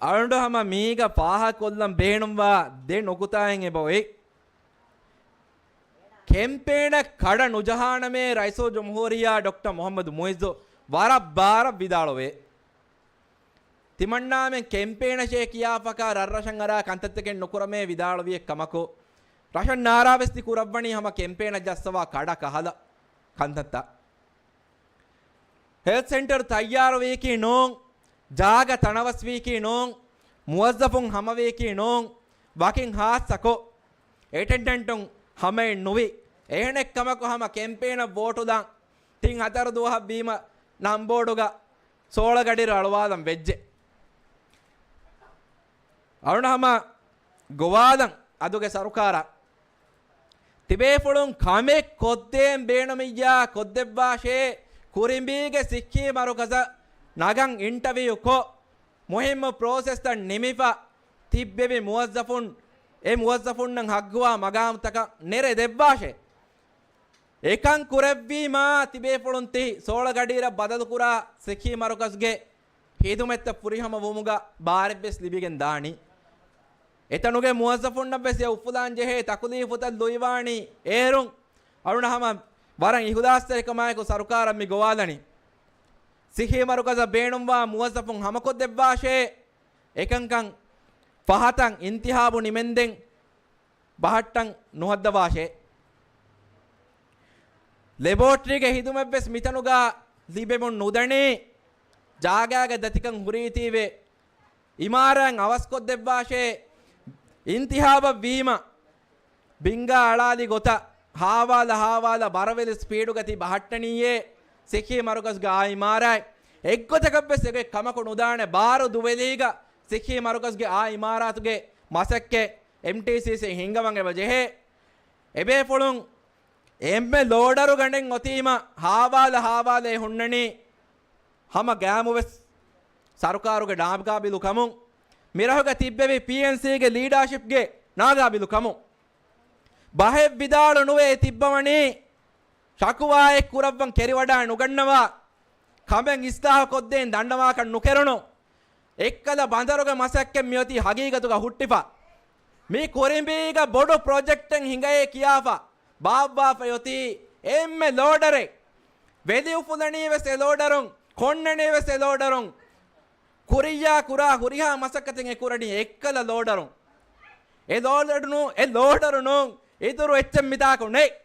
އަޅުނޑު ހަމަ މީގަ ފާހަގަކޮށްލަން ބޭނުންވާ ދެ ނުކުތާއެއް އެބައޮތް. ކެމްޕޭނަށް ކަޑަ ނުޖަހާނަމޭ ރައީސުލްޖުމްހޫރިއްޔާ ޑޮކްޓަރ މުޙައްމަދު މުޢިއްޒު ވަރަށް ބާރަށް ވިދާޅުވޭ. ތިމަންނާމެން ކެމްޕޭނަށޭ ކިޔާފަކާ ރަށްރަށަށް އަރާ ކަންތައްތަކެއް ނުކުރަމޭ ވިދާޅުވިއެއް ކަމަކު، ރަށަށް ނާރާވެސް ތި ކުރައްވަނީ ހަމަ ކެމްޕޭނަށް ޖައްސަވާ ކަޑަ ކަހަލަ ކަންތައްތައް. ހެލްތް ސެންޓަރު ތައްޔާރުވީކީ ނޫން، ޖާގަ ތަނަވަސްވީކީ ނޫން، މުވައްޒަފުން ހަމަވީކީ ނޫން، ވަކިން ހާއްސަކޮށް، އެޓެންޑެންޓުން ހަމައެއް ނުވި. އެހެނެއްކަމަކު ހަމަ ކެމްޕޭނަށް ވޯޓުލާން ތިން ހަތަރު ދުވަހަށް ވީމަ ނަންބޯޑުގަ ސޯޅަ ގަޑިއިރު އަޅުވާލަން ވެއްޖެ. އަޅުން ހަމަ ގޮވާލަން އަދުގެ ސަރުކާރަށް. ތިބޭފުޅުން ކަމެއް ކޮށްދޭން ބޭނުމިއްޔާ ކޮށްދެއްވާށޭ. ކުރިނބީގެ ސިއްހީ މަރުކަޒަށް ނަގަން އިންޓަވިއު ކޮށް، މުހިއްމު ޕްރޮސެސްތައް ނިމިފަ، ތިއްބެވި މުވައްޒަފުން އެ މުވައްޒަފުންނަށް ހައްގުވާ މަގާމުތަކަށް ނެރެ ދެއްވާށޭ. އެކަން ކުރެއްވީމާ، ތިބޭފުޅުން ތި ސޯޅަ ގަޑިއިރަށް ބަދަލުކުރާ ސިއްހީ މަރުކަޒުގެ ހިދުމަތްތައް ފުރިހަމަ ވުމުގަ ބާރެއްވެސް ލިބިގެން ދާނީ. އެތަނުގެ މުވައްޒަފުންނަށްވެސް އެ އުފުލާން ޖެހޭ ތަކުލީފުތައް ލުއިވާނީ އޭރުން. އަޅުން ހަމަ ވަރަށް އިހުލާސްތެރިކަމާއެކު ސަރުކާރަށް މި ގޮވާލަނީ. ސިއްހީ މަރުކަޒަށް ބޭނުންވާ މުވައްޒަފުން ހަމަކޮށްދެއްވާށޭ. އެކަންކަން ފަހަތަށް އިންތިހާބު ނިމެންދެން ބަހައްޓަން ނުހައްދަވާށޭ. ލެބޯޓްރީގެ ހިދުމަތްވެސް މިތަނުގަ ލިބެމުން ނުދަނީ. ޖާގާގެ ދަތިކަން ހުރީތީވެ އިމާރާތް އަވަސްކޮށްދެއްވާށޭ. އިންތިހާބަށް ވީމަ، ބިންގާ އަޅާލި ގޮތަށް ހާވާލަ ހާވާލަ ބަރަވެލި ސްޕީޑުގަ ތި ބަހައްޓަނީއޭ ސިއްހީ މަރުކަޒުގެ އާ އިމާރާތް. އެއްގޮތަކަށްވެސް އެގޮތް ކަމަކު ނުދާނެ. ބާރު ދުވެލީގަ ސިއްހީ މަރުކަޒުގެ އާ އިމާރާތުގެ މަސައްކަތް އެމްޓީސީސީ ހިންގަވަން އެބަ ޖެހޭ. އެބޭފުޅުން އެންމެ ލޯޑަރު ގަނޑެއް އޮތީމަ ހާވާލަ ހާވާލައެއް ހުންނަނީ ހަމަ ގައިމުވެސް ސަރުކާރުގެ ނާގާބިލު ކަމުން، މިރަށުގަ ތިއްބެވި ޕީއެންސީގެ ލީޑާޝިޕްގެ ނާގާބިލު ކަމުން. ބަހެއް ވިދާޅު ނުވެ ތިއްބަވަނީ ޝަކުވާއެއް ކުރައްވަން ކެރިވަޑާ ނުގަންނަވާ، ކަމެއް އިސްލާހު ކޮށްދޭން ދަންނަވާކަށް ނުކެރުނު. އެއްކަލަ ބަނދަރުގެ މަސައްކަތް މިއޮތީ ހަގީގަތުގަ ހުއްޓިފަ. މި ކުރިނބީގަ ބޮޑު ޕްރޮޖެކްޓެއް ހިނގައޭ ކިޔާފަ ބާއްވާފައި އޮތީ އެންމެ ލޯޑަރެއް. ވެލި އުފުލަނީ ވެސް އެ ލޯޑަރުން، ކޮންނަނީ ވެސް އެ ލޯޑަރުން. ކުރިއްޔާ ކުރާ ހުރިހާ މަސައްކަތެއް އެ ކުރަނީ އެއްކަލަ ލޯޑަރުން. އެ ލޯޑަރު ނޫ، އެ ލޯޑަރު ނޫން، އިތުރު އެއްޗެއް މިތާކު ނެތް.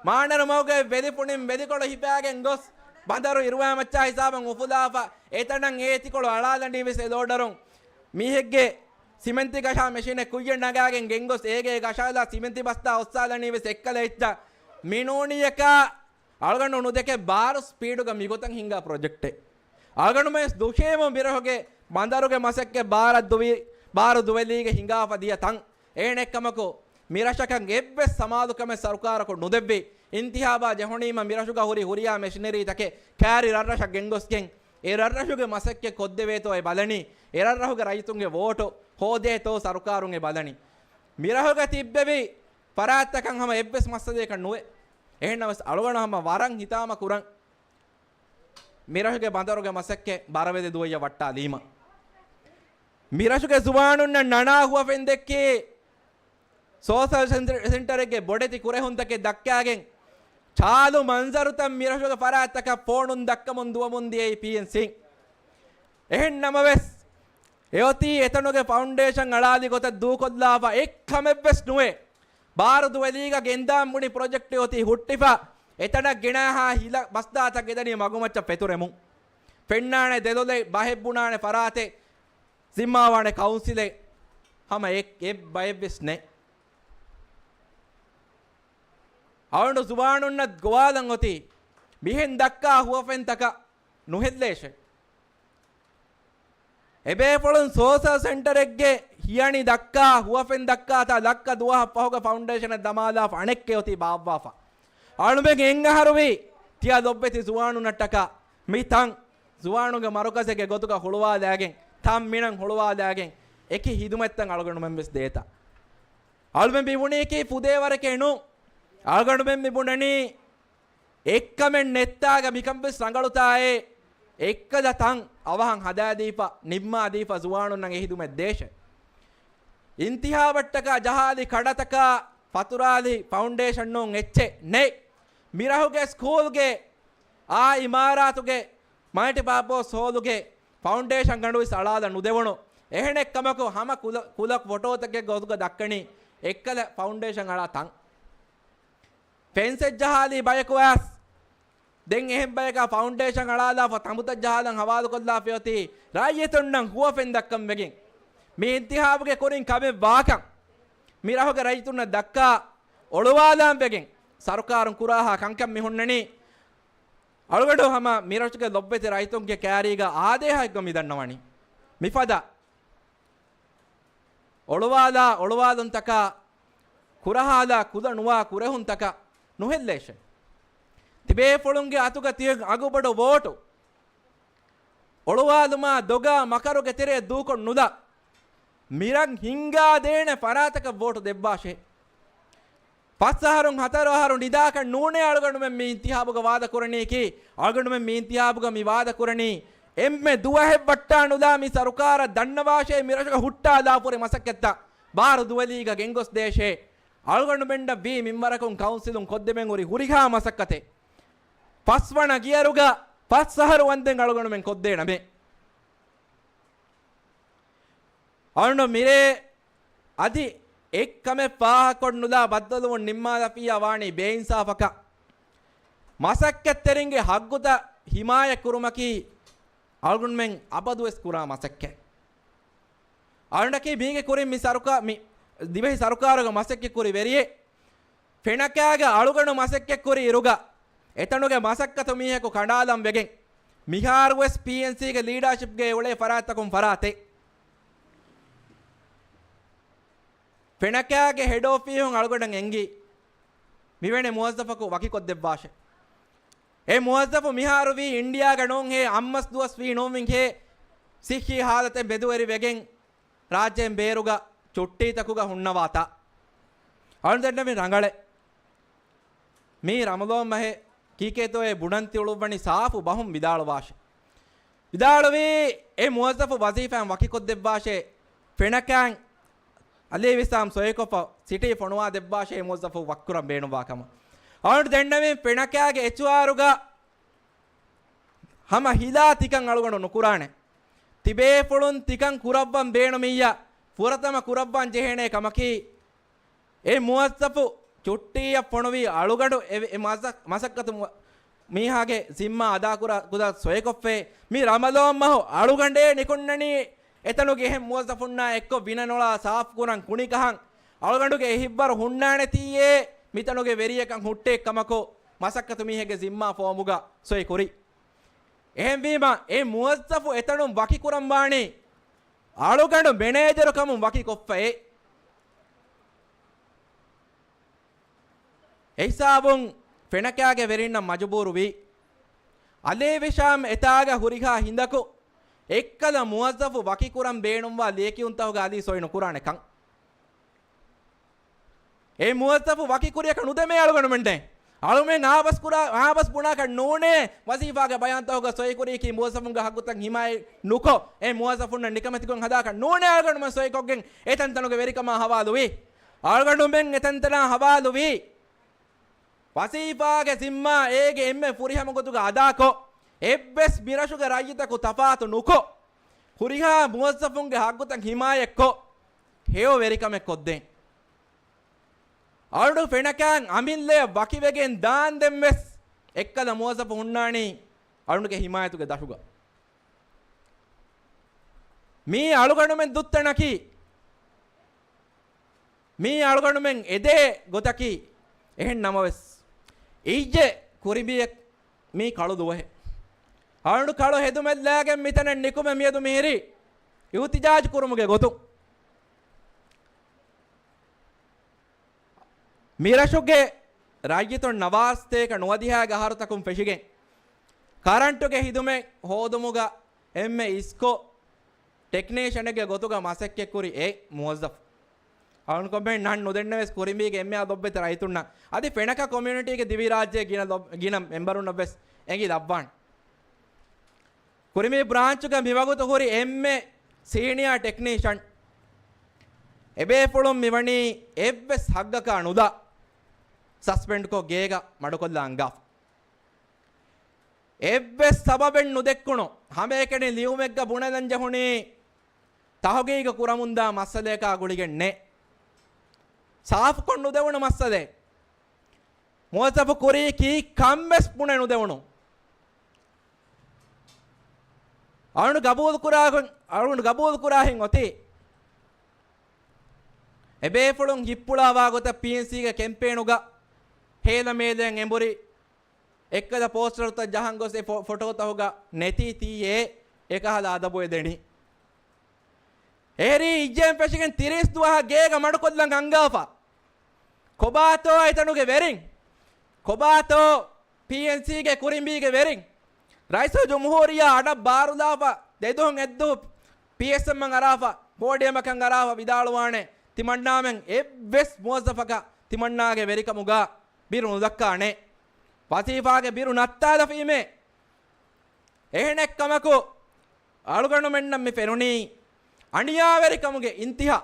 މާނަރު މަގުގައި ވެލިފުނިން ވެލިކޮޅު ހިފާގެން ގޮސް، ބަނދަރު އިރުވާމައްޗާ ހިސާބަށް އުފުލާފަ، އެތަނަށް އެ އެތިކޮޅު އަޅާލަނީ ވެސް އެ ލޯޑަރުން. މީހެއްގެ ސިމެންތި ގަށާ މެޝިނެއް ކުއްޔަށް ނަގާގެން ގެންގޮސް، އޭގެ ގަށާލާ ސިމެންތި ބަސްތާ އޮއްސާލަނީ ވެސް އެއްކަލަ އެއްޗަށް. މިނޫނިޔަކާ އަޅުގަނޑު ނުދެކެ ބާރު ސްޕީޑުގަ މިގޮތަށް ހިނގާ ޕްރޮޖެކްޓެއް. އަޅުގަނޑުމެން ދުށީމު މިރަށުގެ ބަނދަރުގެ މަސައްކަތް ބާރަށް ދުވި، ބާރު ދުވެލީގެ ހިނގާފަ ދިޔަ ތަން. އެހެނެއްކަމަކު، މިރަށަކަށް އެއްވެސް ސަމާލުކަމެއް ސަރުކާރަކު ނުދެއްވި. އިންތިހާބާ ޖެހުނީމަ މިރަށުގަ ހުރި ހުރިހާ މެޝިނަރީތަކެއް ކާރި ރަށްރަށަށް ގެންގޮސްގެން، އެ ރަށްރަށުގެ މަސައްކަތް ކޮށްދެވޭތޯ އެ ބަލަނީ، އެ ރަށްރަށުގެ ރައްޔިތުންގެ ވޯޓު ހޯދޭތޯ ސަރުކާރުން އެ ބަލަނީ. މިރަށުގަ ތިއްބެވި ފަރާތްތަކަށް ހަމަ އެއްވެސް މައްސަލަޔަކަށް ނުވޭ. އެހެންނަމަވެސް އަޅުގަނޑު ހަމަ ވަރަށް ހިތާމަ ކުރަން. މިރަށުގެ ބަނދަރުގެ މަސައްކަތް ބަރަވެދެ ދުވައްޔަށް ވައްޓާލީމަ، މިރަށުގެ ޒުވާނުންނަށް ނަނާ ހުވަފެން ދެއްކި ސޯޝަލް ސެންޓަ-، ސެންޓަރެއްގެ ބޮޑެތި ކުރެހުންތަކެއް ދައްކާގެން، ޗާލު މަންޒަރުތައް މިރަށުގެ ފަރާތްތަކަށް ފޯނުން ދައްކަމުން ދުވަމުން ދިޔައީ ޕީއެންސީން. އެހެން ނަމަވެސް، އެއޮތީ އެތަނުގެ ފައުންޑޭޝަން އަޅާލި ގޮތަށް ދޫކޮށްލާފަ އެއްކަމެއްވެސް ނުވޭ. ބާރު ދުވެލީގަ ގެންދާން ބުނި ޕްރޮޖެކްޓެއް އޮތީ ހުއްޓިފަ، އެތަނަށް ގެނާހާ ހިލަ ބަސްދާތައް ގެދަނީ މަގުމައްޗަށް ފެތުރެމުން. ފެންނާނެ ދެލޮލެއް، ބަހެއް ބުނާނެ ފަރާތެއް، ޒިންމާވާނެ ކައުންސިލެއް، ހަމަ އެ-، އެއް ބައެއްވެސް ނެތް. އަޅުގަނޑު ޒުވާނުންނަށް ގޮވާލަން އޮތީ މިހެން ދައްކާ ހުވަފެންތަކަށް ނުހެއްލޭށޭ. އެބޭފުޅުން ސޯޝަލް ސެންޓަރެއްގެ ހިޔަނި ދައްކާ، ހުވަފެން ދައްކާތާ ލައްކަ ދުވަހަށް ފަހުގަ ފައުންޑޭޝަނެއް ދަމާލާފަ އަނެއްކެ އޮތީ ބާއްވާފަ. އަޅުމެން އެއްއަހަރުވީ ތިޔަ ލޮބްވެތި ޒުވާނުންނަށްޓަކާ މި ތަން ޒުވާނުންގެ މަރުކަޒެއްގެ ގޮތުގަ ހުޅުވާލާގެން، ތަން މިނަން ހުޅުވާލާގެން، އެކި ހިދުމަތްތައް އަޅުގަނޑުމެން ވެސް ދޭތާ. އަޅުމެން މި ބުނީކީ ފުދޭވަރެކޭ ނޫން. އަޅުގަނޑުމެން މި ބުނަނީ އެއްކަމެއް ނެއްތާގަ މިކަން ވެސް ރަނގަޅުތާއޭ، އެއްކަލަ ތަން އަވަހަށް ހަދާދީފަ، ނިންމާދީފަ ޒުވާނުންނަށް އެ ހިދުމަތް ދޭށޭ. އިންތިހާބަށްޓަކާ ޖަހާލި ކަޑަތަކާ ފަތުރާލި ފައުންޑޭޝަން ނޫން އެއްޗެއް ނެތް. މިރަހުގެ ސްކޫލްގެ އާ އިމާރާތުގެ މަލްޓިޕާޕޯސް ހޯލުގެ ފައުންޑޭޝަން ގަނޑުވެސް އަޅާލަ ނުދެވުނު. އެހެނެއްކަމަކު ހަމަ ކުލަ-، ކުލަ ފޮޓޯތަކެއްގެ ގޮތުގަ ދައްކަނީ އެއްކަލަ ފައުންޑޭޝަން އަޅާ ތަން. ފެންސެއް ޖަހާލީ ބަޔަކު ވެސް. ދެން އެހެން ބަޔަކާ ފައުންޑޭޝަން އަޅާލާފަ ތަނބުތައް ޖަހާލަން ހަވާލުކޮށްލާފައި އޮތީ ރައްޔިތުންނަށް ހުވަފެން ދައްކަން ވެގެން. މި އިންތިހާބުގެ ކުރިން ކަމެއް ވާކަން މި ރަހުގެ ރައްޔިތުންނަށް ދައްކާ އޮޅުވާލާން ވެގެން ސަރުކާރުން ކުރާހާ ކަންކަން މި ހުންނަނީ. އަޅުގަނޑު ހަމަ މި ރަށުގެ ލޮބްވެތި ރައްޔިތުންގެ ކާރީގަ އާދޭހައެއްގަ މި ދަންނަވަނީ. މިފަދަ އޮޅުވާލާ އޮޅުވާލުންތަކާ، ކުރަހާލާ ކުލަ ނުވާ ކުރެހުންތަކަށް ނުހެއްލޭށެ. ތިބޭފުޅުންގެ އަތުގަ ތިހެން އަގުބޮޑު ވޯޓު އޮޅުވާލުމާ ދޮގާ މަކަރުގެ ތެރެއަށް ދޫކޮށް ނުލާ، މިރަށް ހިންގާދޭނެ ފަރާތަކަށް ވޯޓު ދެއްވާށޭ. ފަސް އަހަރުން ހަތަރު އަހަރު ނިދާކަށް ނޫނޭ އަޅުގަނޑުމެން މި އިންތިހާބުގަ ވާދަކުރަނީކީ. އަޅުގަނޑުމެން މި އިންތިހާބުގަ މި ވާދަކުރަނީ އެންމެ ދުވަހެއް ވައްޓާ ނުލާ މި ސަރުކާރަށް ދަންނަވާށޭ، މި ރަށުގަ ހުއްޓާލާފަ ހުރި މަސައްކަތްތައް ބާރު ދުވެލީގަ ގެންގޮސްދޭށޭ. އަޅުގަނޑުމެންނަށް ވީ މިންވަރަކުން ކައުންސިލުން ކޮށްދެމެން ހުރި ހުރިހާ މަސައްކަތެއް ފަސްވަނަ ގިޔަރުގަ ފަސް އަހަރު ވަންދެން އަޅުގަނޑުމެން ކޮށްދޭނަމޭ. އަޅުގަނޑު މިރޭ އަދި އެއްކަމެއް ފާހަގަކޮށްނުލާ ބައްދަލުވުން ނިންމާލަފިއްޔާ ވާނީ ބޭއިންސާފަކަށް. މަސައްކަތްތެރިންގެ ހައްގުތައް ހިމާޔަތް ކުރުމަކީ އަޅުގަނޑުމެން އަބަދުވެސް ކުރާ މަސައްކަތް. އަޅުގަނޑަކީ މީގެ ކުރިން މި ސަރުކާ-، މި ދިވެހި ސަރުކާރުގެ މަސައްކަތް ކުރި ވެރިއެއް. ފެނަކާގަ އަޅުގަނޑު މަސައްކަތް ކުރި އިރުގަ އެތަނުގެ މަސައްކަތު މީހަކު ކަނޑާލަން ވެގެން، މިހާރުވެސް ޕީއެންސީގެ ލީޑާޝިޕްގައި އުޅޭ ފަރާތްތަކުން ފަރާތެއް. ފެނަކާގެ ހެޑް އޮފީހުން އަޅުގަނޑަށް އެންގި މިވެނި މުވައްޒަފަކު ވަކިކޮށްދެއްވާށެ. އެ މުވައްޒަފު މިހާރު ވީ އިންޑިޔާގަ ނޫންހޭ، އައްމަސް ދުވަސް ވީ ނޫންވިންހޭ، ސިއްހީ ހާލަތެއް މެދުވެރި ވެގެން ރާއްޖޭން ބޭރުގަ ޗުއްޓީތަކުގަ ހުންނަވާތާ. އަޅުގަނޑު ދެންނެވިން ރަނގަޅެއް. މީ ރަމަޟާން މަހެއް ކީކޭތޯއޭ ބުނަން ތި އުޅުއްވަނީ ސާފު ބަހުން ވިދާޅުވާށެ. ވިދާޅުވީ އެ މުވައްޒަފު ވަޒީފާއިން ވަކިކޮށްދެއްވާށޭ. ފެނަކާން އަލީ ވިސާމް ސޮއިކޮށްފަ ސިޓީ ފޮނުވާ ދެއްވާށޭ މުވައްޒަފު ވައްކުރަން ބޭނުންވާ ކަމަށް. އަޅުގަނޑު ދެންނެވިން ފެނަކާގެ އެޗްއާރުގަ ހަމަ ހިލާ ތިކަން އަޅުގަނޑު ނުކުރާނެ. ތިބޭފުޅުން ތިކަން ކުރައްވަން ބޭނުމިއްޔާ، ފުރަތަމަ ކުރައްވާން ޖެހޭނޭ ކަމަކީ، އެ މުވައްޒަފު ޗުއްޓީއަށް ފޮނުވި އަޅުގަނޑު އެ، އެ މަސަ-، މަސައްކަތު މު-، މީހާގެ ޒިންމާ އަދާކުރާ ގޮތަށް ސޮއިކޮށްފައި. މި ރަމަޟާން މަހު އަޅުގަނޑޭ ނިކުންނަނީ އެތަނުގެ އެހެން މުވައްޒަފުންނާ އެއްކޮށް ވިނަނޮޅާ ސާފުކުރަން ކުނިކަހަން. އަޅުގަނޑުގެ އެހިއްވަރު ހުންނާނެތީއޭ މިތަނުގެ ވެރިޔަކަށް ހުއްޓޭ ކަމަކު މަސައްކަތު މީހެއްގެ ޒިންމާ ފޯމުގަ ސޮއި ކުރި. އެހެންވީމަ، އެ މުވައްޒަފު އެތަނުން ވަކިކުރަން ވާނީ އަޅުގަނޑު މެނޭޖަރު ކަމުން ވަކިކޮށްފައޭ. އެހިސާބުން ފެނަކާގެ ވެރިންނަށް މަޖުބޫރުވީ. އަލީ ވިޝާމް އެތާގަ ހުރިހާ ހިނދަކު އެއްކަލަ މުވައްޒަފު ވަކިކުރަން ބޭނުންވާ ލިޔެކިޔުންތަކުގަ އަލީ ސޮއި ނުކުރާނެ ކަން. އެ މުވައްޒަފު ވަކިކުރިޔަކަށް ނުދެމޭ އަޅުގަނޑުމެންނެ. އަޅުމެން އާބަސް ކުރާ، އާބަސް ބުނާކަށް ނޫނޭ ވަޒީފާގެ ބަޔާންތަކުގަ ސޮއިކުރީކީ މުވައްޒަފުންގެ ހައްގުތައް ހިމާޔަތް ނުކޮށް، އެ މުވައްޒަފުންނަށް ނިކަމެތިކޮށް ހަދާކަށް ނޫނޭ އަޅުގަނޑުމެން ސޮއިކޮށްގެން އެތަންތަނުގެ ވެރިކަމާ ހަވާލުވީ. އަޅުގަނޑުމެން އެތަންތަނާ ހަވާލުވީ. ވަޒީފާގެ ޒިންމާ އޭގެ އެންމެ ފުރިހަމަ ގޮތުގަ އަދާކޮށް، އެއްވެސް މިރަށުގެ ރައްޔިތަކު ތަފާތު ނުކޮށް، ހުރިހާ މުވައްޒަފުންގެ ހައްގުތައް ހިމާޔަތްކޮށް، ހެޔޮ ވެރިކަމެއް ކޮށްދޭން. އަޅުގަނޑު ފެނަކާން އަމިއްލަޔަށް ވަކިވެގެން ދާންދެން ވެސް އެއްކަލަ މުވައްޒަފު ހުންނާނީ އަޅުގަނޑުގެ ހިމާޔަތުގެ ދަށުގަ. މީ އަޅުގަނޑުމެން ދުއްތަނަކީ، މީ އަޅުގަނޑުމެން އެދޭ ގޮތަކީ، އެހެން ނަމަވެސް، އިއްޔެ ކުރިބިއެއް މީ ކަޅު ދުވަހެއް. އަޅުގަނޑު ކަޅު ހެދުމެއްލާގެން މިތަނަށް ނިކުމެ މިއަދު މިހިރީ އިހުތިޖާޖު ކުރުމުގެ ގޮތުން. މިރަށުގެ ރައްޔިތުން ނަވާރަސަތޭކަ ނުވަދިހައިގެ އަހަރުތަކުން ފެށިގެން، ކަރަންޓުގެ ހިދުމަތް ހޯދުމުގަ އެންމެ އިސްކޮށް، ޓެކްނީޝަނެއްގެ ގޮތުގަ މަސައްކަތްކުރި އެ މުވައްޒަފު. އަޅުގަނޑުމެން ނަން ނުދެންނެވެސް ކުރިނބީގެ އެންމެ އަދޮއްބެތި ރައްޔިތުންނަށް، އަދި ފެނަކަ ކޮމިއުނިޓީގެ ދިވެހިރާއްޖޭ ގިނަ ލޮ-، ގިނަ މެމްބަރުންނަށް ވެސް އެނގި ލައްވާނެ. ކުރިނބީ ބްރާންޗުގަ މިވަގުތު ހުރި އެންމެ ސީނިއާ ޓެކްނީޝަން އެބޭފުޅުން މިވަނީ އެއްވެސް ހައްގަކާ ނުލާ ސަސްޕެންޑްކޮށް ގޭގަ މަޑުކޮށްލާ އަންގާފަ. އެއްވެސް ސަބަބެއް ނުދެއްކުނު، ހަމައެކަނި ލިޔުމެއްގަ ބުނެލަން ޖެހުނީ ތަހުގީގު ކުރަމުންދާ މައްސަލަޔަކާ ގުޅިގެން ނެތް. ސާފުކޮށް ނުދެވުނު މައްސަލައެއް. މުވައްޒަފު ކުރީ ކީއްކަން ވެސް ބުނެ ނުދެވުނު. އަޅުގަނޑު ގަބޫލު ކުރާ، އަޅުގަނޑު ގަބޫލު ކުރާހެން އޮތީ، އެބޭފުޅުން ހިއްޕުޅާވާ ގޮތަށް ޕީއެންސީގެ ކެމްޕޭނުގަ ހޭލަމޭލެއަށް އެނބުރި، އެއްކަލަ ޕޯސްޓަރުތައް ޖަހަން ގޮސް އެ ފޮ-، ފޮޓޯތަކުގަ ނެތީ ތީއޭ އެކަހަލަ އަދަބު އެދެނީ. އެހެރީ އިއްޔެން ފެށިގެން ތިރީސް ދުވަހަށް ގޭގަ މަޑުކޮށްލަން އަންގާފަ. ކޮބާތޯ އެތަނުގެ ވެރިން؟ ކޮބާތޯ ޕީއެންސީގެ ކުރިނބީގެ ވެރިން؟ ރައީސުލްޖުމްހޫރިއްޔާ އަޑަށް ބާރުލާފަ، ދެދުހުން އެއްދުހު ޕީއެސްއެމްއަށް އަރާފަ، ޕޯޑިއަމަކަށް އަރާފަ ވިދާޅުވާނެ، ތިމަންނާމެން އެއްވެސް މުވައްޒަފަކަށް ތިމަންނާގެ ވެރިކަމުގަ ބިރު ނުދައްކާނެ. ވަޒީފާގެ ބިރު ނައްތާލަފީމޭ. އެހެނެއްކަމަކު، އަޅުގަނޑުމެންނަށް މި ފެނުނީ އަނިޔާވެރިކަމުގެ އިންތިހާ.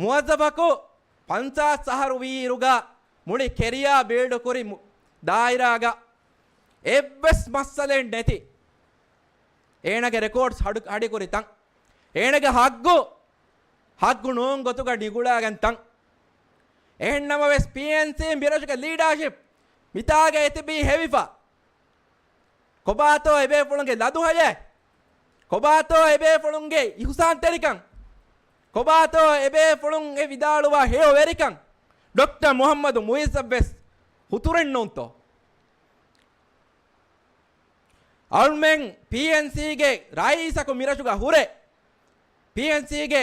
މުވައްޒަފަކު ފަންސާސް އަހަރު ވީއިރުގަ މުޅި ކެރިއާ ބިލްޑް ކުރި މު-، ދާއިރާގަ އެއްވެސް މައްސަލައެއް ނެތި. އޭނާގެ ރެކޯޑްސް ހަޑު-، ހަޑިކުރި ތަން. އޭނާގެ ހައްގު، ހައްގު ނޫން ގޮތުގަ ނިގުޅާގެން ތަން. އެހެން ނަމަވެސް، ޕީއެންސީ މިރަށުގެ ލީޑާޝިޕް މިތާގަ އެތިބީ ހެވިފަ. ކޮބާތޯ އެބޭފުޅުންގެ ލަދުހަޔޭ؟ ކޮބާތޯ އެބޭފުޅުންގެ އިހުސާންތެރިކަން؟ ކޮބާތޯ އެބޭފުޅުން އެ ވިދާޅުވާ ހެޔޮ ވެރިކަން؟ ޑޮކްޓަރ މުހައްމަދު މުއިއްޒަށް ވެސް ހުތުރެއް ނޫންތޯ؟ އަޅުމެން ޕީއެންސީގެ ރައީސަކު މިރަށުގަ ހުރެ، ޕީއެންސީގެ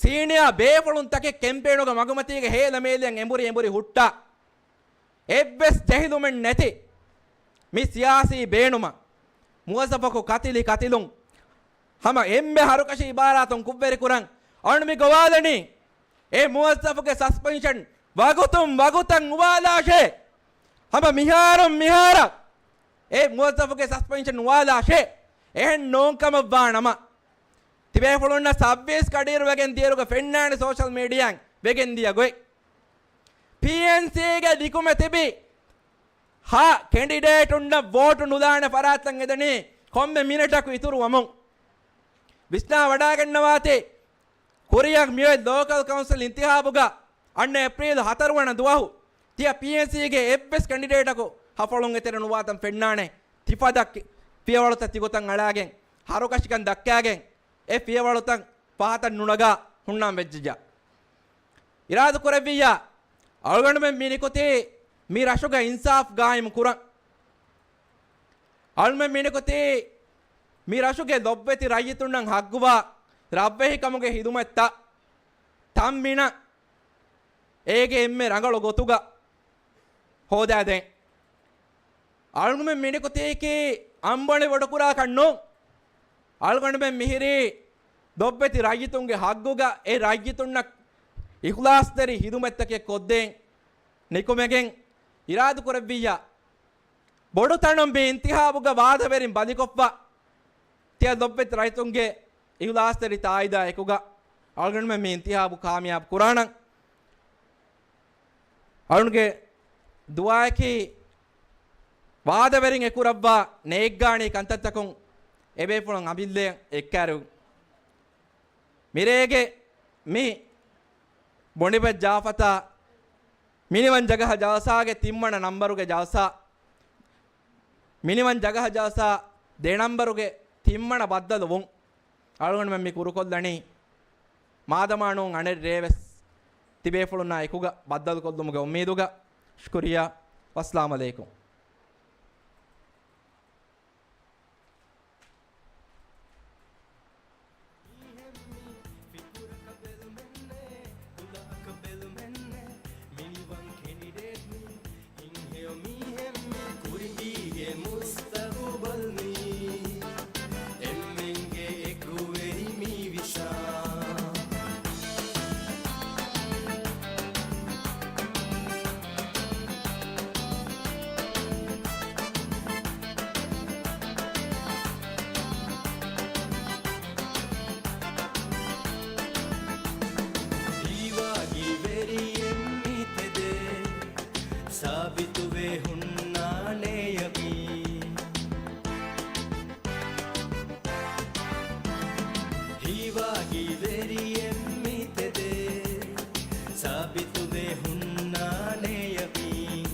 ސީނިއާ ބޭފުޅުން ތަކެއް ކެމްޕޭނުގަ މަގުމަތީގެ ހޭލަމޭލެއަށް އެނބުރި އެނބުރި ހުއްޓާ، އެއްވެސް ޖެހިލުމެއް ނެތި މި ސިޔާސީ ބޭނުމަށް މުވައްޒަފަކު ކަތިލި ކަތިލުން ހަމަ އެންމެ ހަރުކަށި އިބާރާތުން ކުށްވެރިކުރަން އަޅުން މި ގޮވާލަނީ. އެ މުވައްޒަފުގެ ސަސްޕެންޝަން ވަގުތުން ވަގުތަށް އުވާލާށޭ. ހަމަ މިހާރުން މިހާރަށް އެ މުވައްޒަފުގެ ސަސްޕެންޝަން އުވާލާށޭ. އެހެން ނޫންކަމަށްވާނަމަ، ތިބޭފުޅުންނަށް ސައްވީސް ކަޑިއިރު ވެގެން ދިޔައިރުގަ ފެންނާނެ ސޯޝަލް މީޑިއާއިން ވެގެން ދިޔަ ގޮތް. ޕީއެންސީގެ ނިކުމެ ތިބި ހަ ކެނޑިޑޭޓުންނަށް ވޯޓު ނުލާނެ ފަރާތްތައް އެދެނީ ކޮންމެ މިނެޓަކު އިތުރުވަމުން. ވިސްނާ ވަޑާގަންނަވާތި، ކުރިއަށް މިއޮތް ލޯކަލް ކައުންސިލް އިންތިހާބުގަ އަންނަ އޭޕްރީލް ހަތަރު ވަނަ ދުވަހު ތިޔަ ޕީއެންސީގެ އެއްވެސް ކެނޑިޑޭޓަކު ހަފޮޅުން އެތެރެ ނުވާތަން ފެންނާނެ. ތިފަދަ ކި-، ފިޔަވަޅުތައް ތިގޮތަށް އަޅާގެން، ހަރުކަށިކަން ދައްކާގެން، އެ ފިޔަވަޅުތައް ފަހަތަށް ނުނަގާ ހުންނަން ވެއްޖެއްޔާ. އިރާދަ ކުރެއްވިއްޔާ، އަޅުގަނޑުމެން މި ނިކުތީ މި ރަށުގަ އިންސާފް ގާއިމު ކުރަން. އަޅުމެން މިނިކުތީ މި ރަށުގެ ލޮބްވެތި ރައްޔިތުންނަށް ހައްގުވާ ރަށްވެހިކަމުގެ ހިދުމަތްތައް ތަންމިނަށް އޭގެ އެންމެ ރަނގަޅު ގޮތުގަ ހޯދާދޭން. އަޅުގަނޑުމެން މިނިކުތީކީ އަނބޮނި ބޮޑުކުރާކަށް ނޫން. އަޅުގަނޑުމެން މިހިރީ ލޮބްވެތި ރައްޔިތުންގެ ހައްގުގަ އެ ރައްޔިތުންނަށް އިޚްލާޞްތެރި ހިދުމަތްތަކެއް ކޮށްދޭން ނިކުމެގެން އިރާދަކުރެއްވިއްޔާ. ބޮޑުތަނުން މި އިންތިހާބުގަ ވާދަވެރިން ބަލިކޮށްފަ ތިޔަ ލޮބްވެތި ރައްޔިތުންގެ އިޚްލާޞްތެރި ތާއީދާ އެކުގަ އަޅުގަނޑުމެން މި އިންތިހާބު ކާމިޔާބު ކުރާނަން. އަޅުގަނޑުގެ ދުޢާއަކީ ވާދަވެރިން އެކުރައްވާ ނޭއްގާނީ ކަންތައްތަކުން އެބޭފުޅުން އަމިއްލައަށް އެއްކާރު. މިރޭގެ މި ބޮނޑިބައްޖާފަތާ މިނިވަން ޖަގަހަ ޖަލްސާގެ ތިންވަނަ ނަންބަރުގެ ޖަލްސާ، މިނިވަން ޖަގަހަ ޖަލްސާ ދެ ނަންބަރުގެ ތިންވަނަ ބައްދަލުވުން. އަޅުގަނޑުމެން މި ކުރުކޮށްލަނީ މާދަމާ ނޫން އަނެއް ރޭވެސް ތިބޭފުޅުންނާ އެކުގަ ބައްދަލުކޮށްލުމުގެ އުއްމީދުގަ. ޝުކުރިއްޔާ. ވައްސަލާމް ޢަލައިކުމް. މީހެއްމީ ފިކުރަކަށް ބެލުމެއްނެއް، ކުލައަކަށް ބެލުމެއްނެއް، މިނިވަން ކެނޑިޑޭޓްމީ، ހިތްހެޔޮ މީހެއްމީ، ކުރިނބީގެ މުސްތަގުބަލްމީ، އެންމެންގެ އެކުވެރި މީ ވިޝާން. ހީވާގި ވެރިއެއް މި ތެދޭ، ސާބިތުވެ ހުންނާނެ ޔަގީން. ހީވާގި ވެރިއެއް މި ތެދޭ، ސާބިތުވެ ހުންނާނެ ޔަގީން.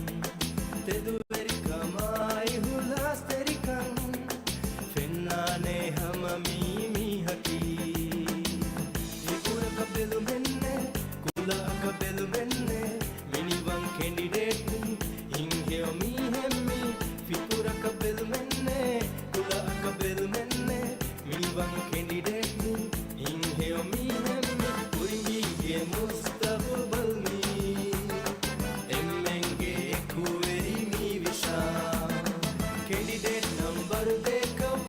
ތެދުވެރިކަމާއި ހުލާސްތެރިކަން، ފެންނާނެ ހަމަ މީ މީހަކީ. ފިކުރަކަށް ބެލުމެއްނެއް، ކުލައަކަށް ބެލުމެއްނެއް، މިނިވަން ކެނޑިޑޭޓްމީ، ހިތްހެޔޮ މީހެއްމީ. ފިކުރަކަށް ބެލުމެއްނެއް، ކުލައަކަށް ބެލުމެއްނެއް، މިނިވަން ކެނޑިޑޭޓްމީ، ހިތްހެޔޮ މީހެއްމީ. ކުރިނބީގެ މުސްތަގުބަލްމީ، އެންމެންގެ އެކުވެރި މީ ވިޝާން. ކެނޑިޑޭޓް ނަންބަރު ދޭކަ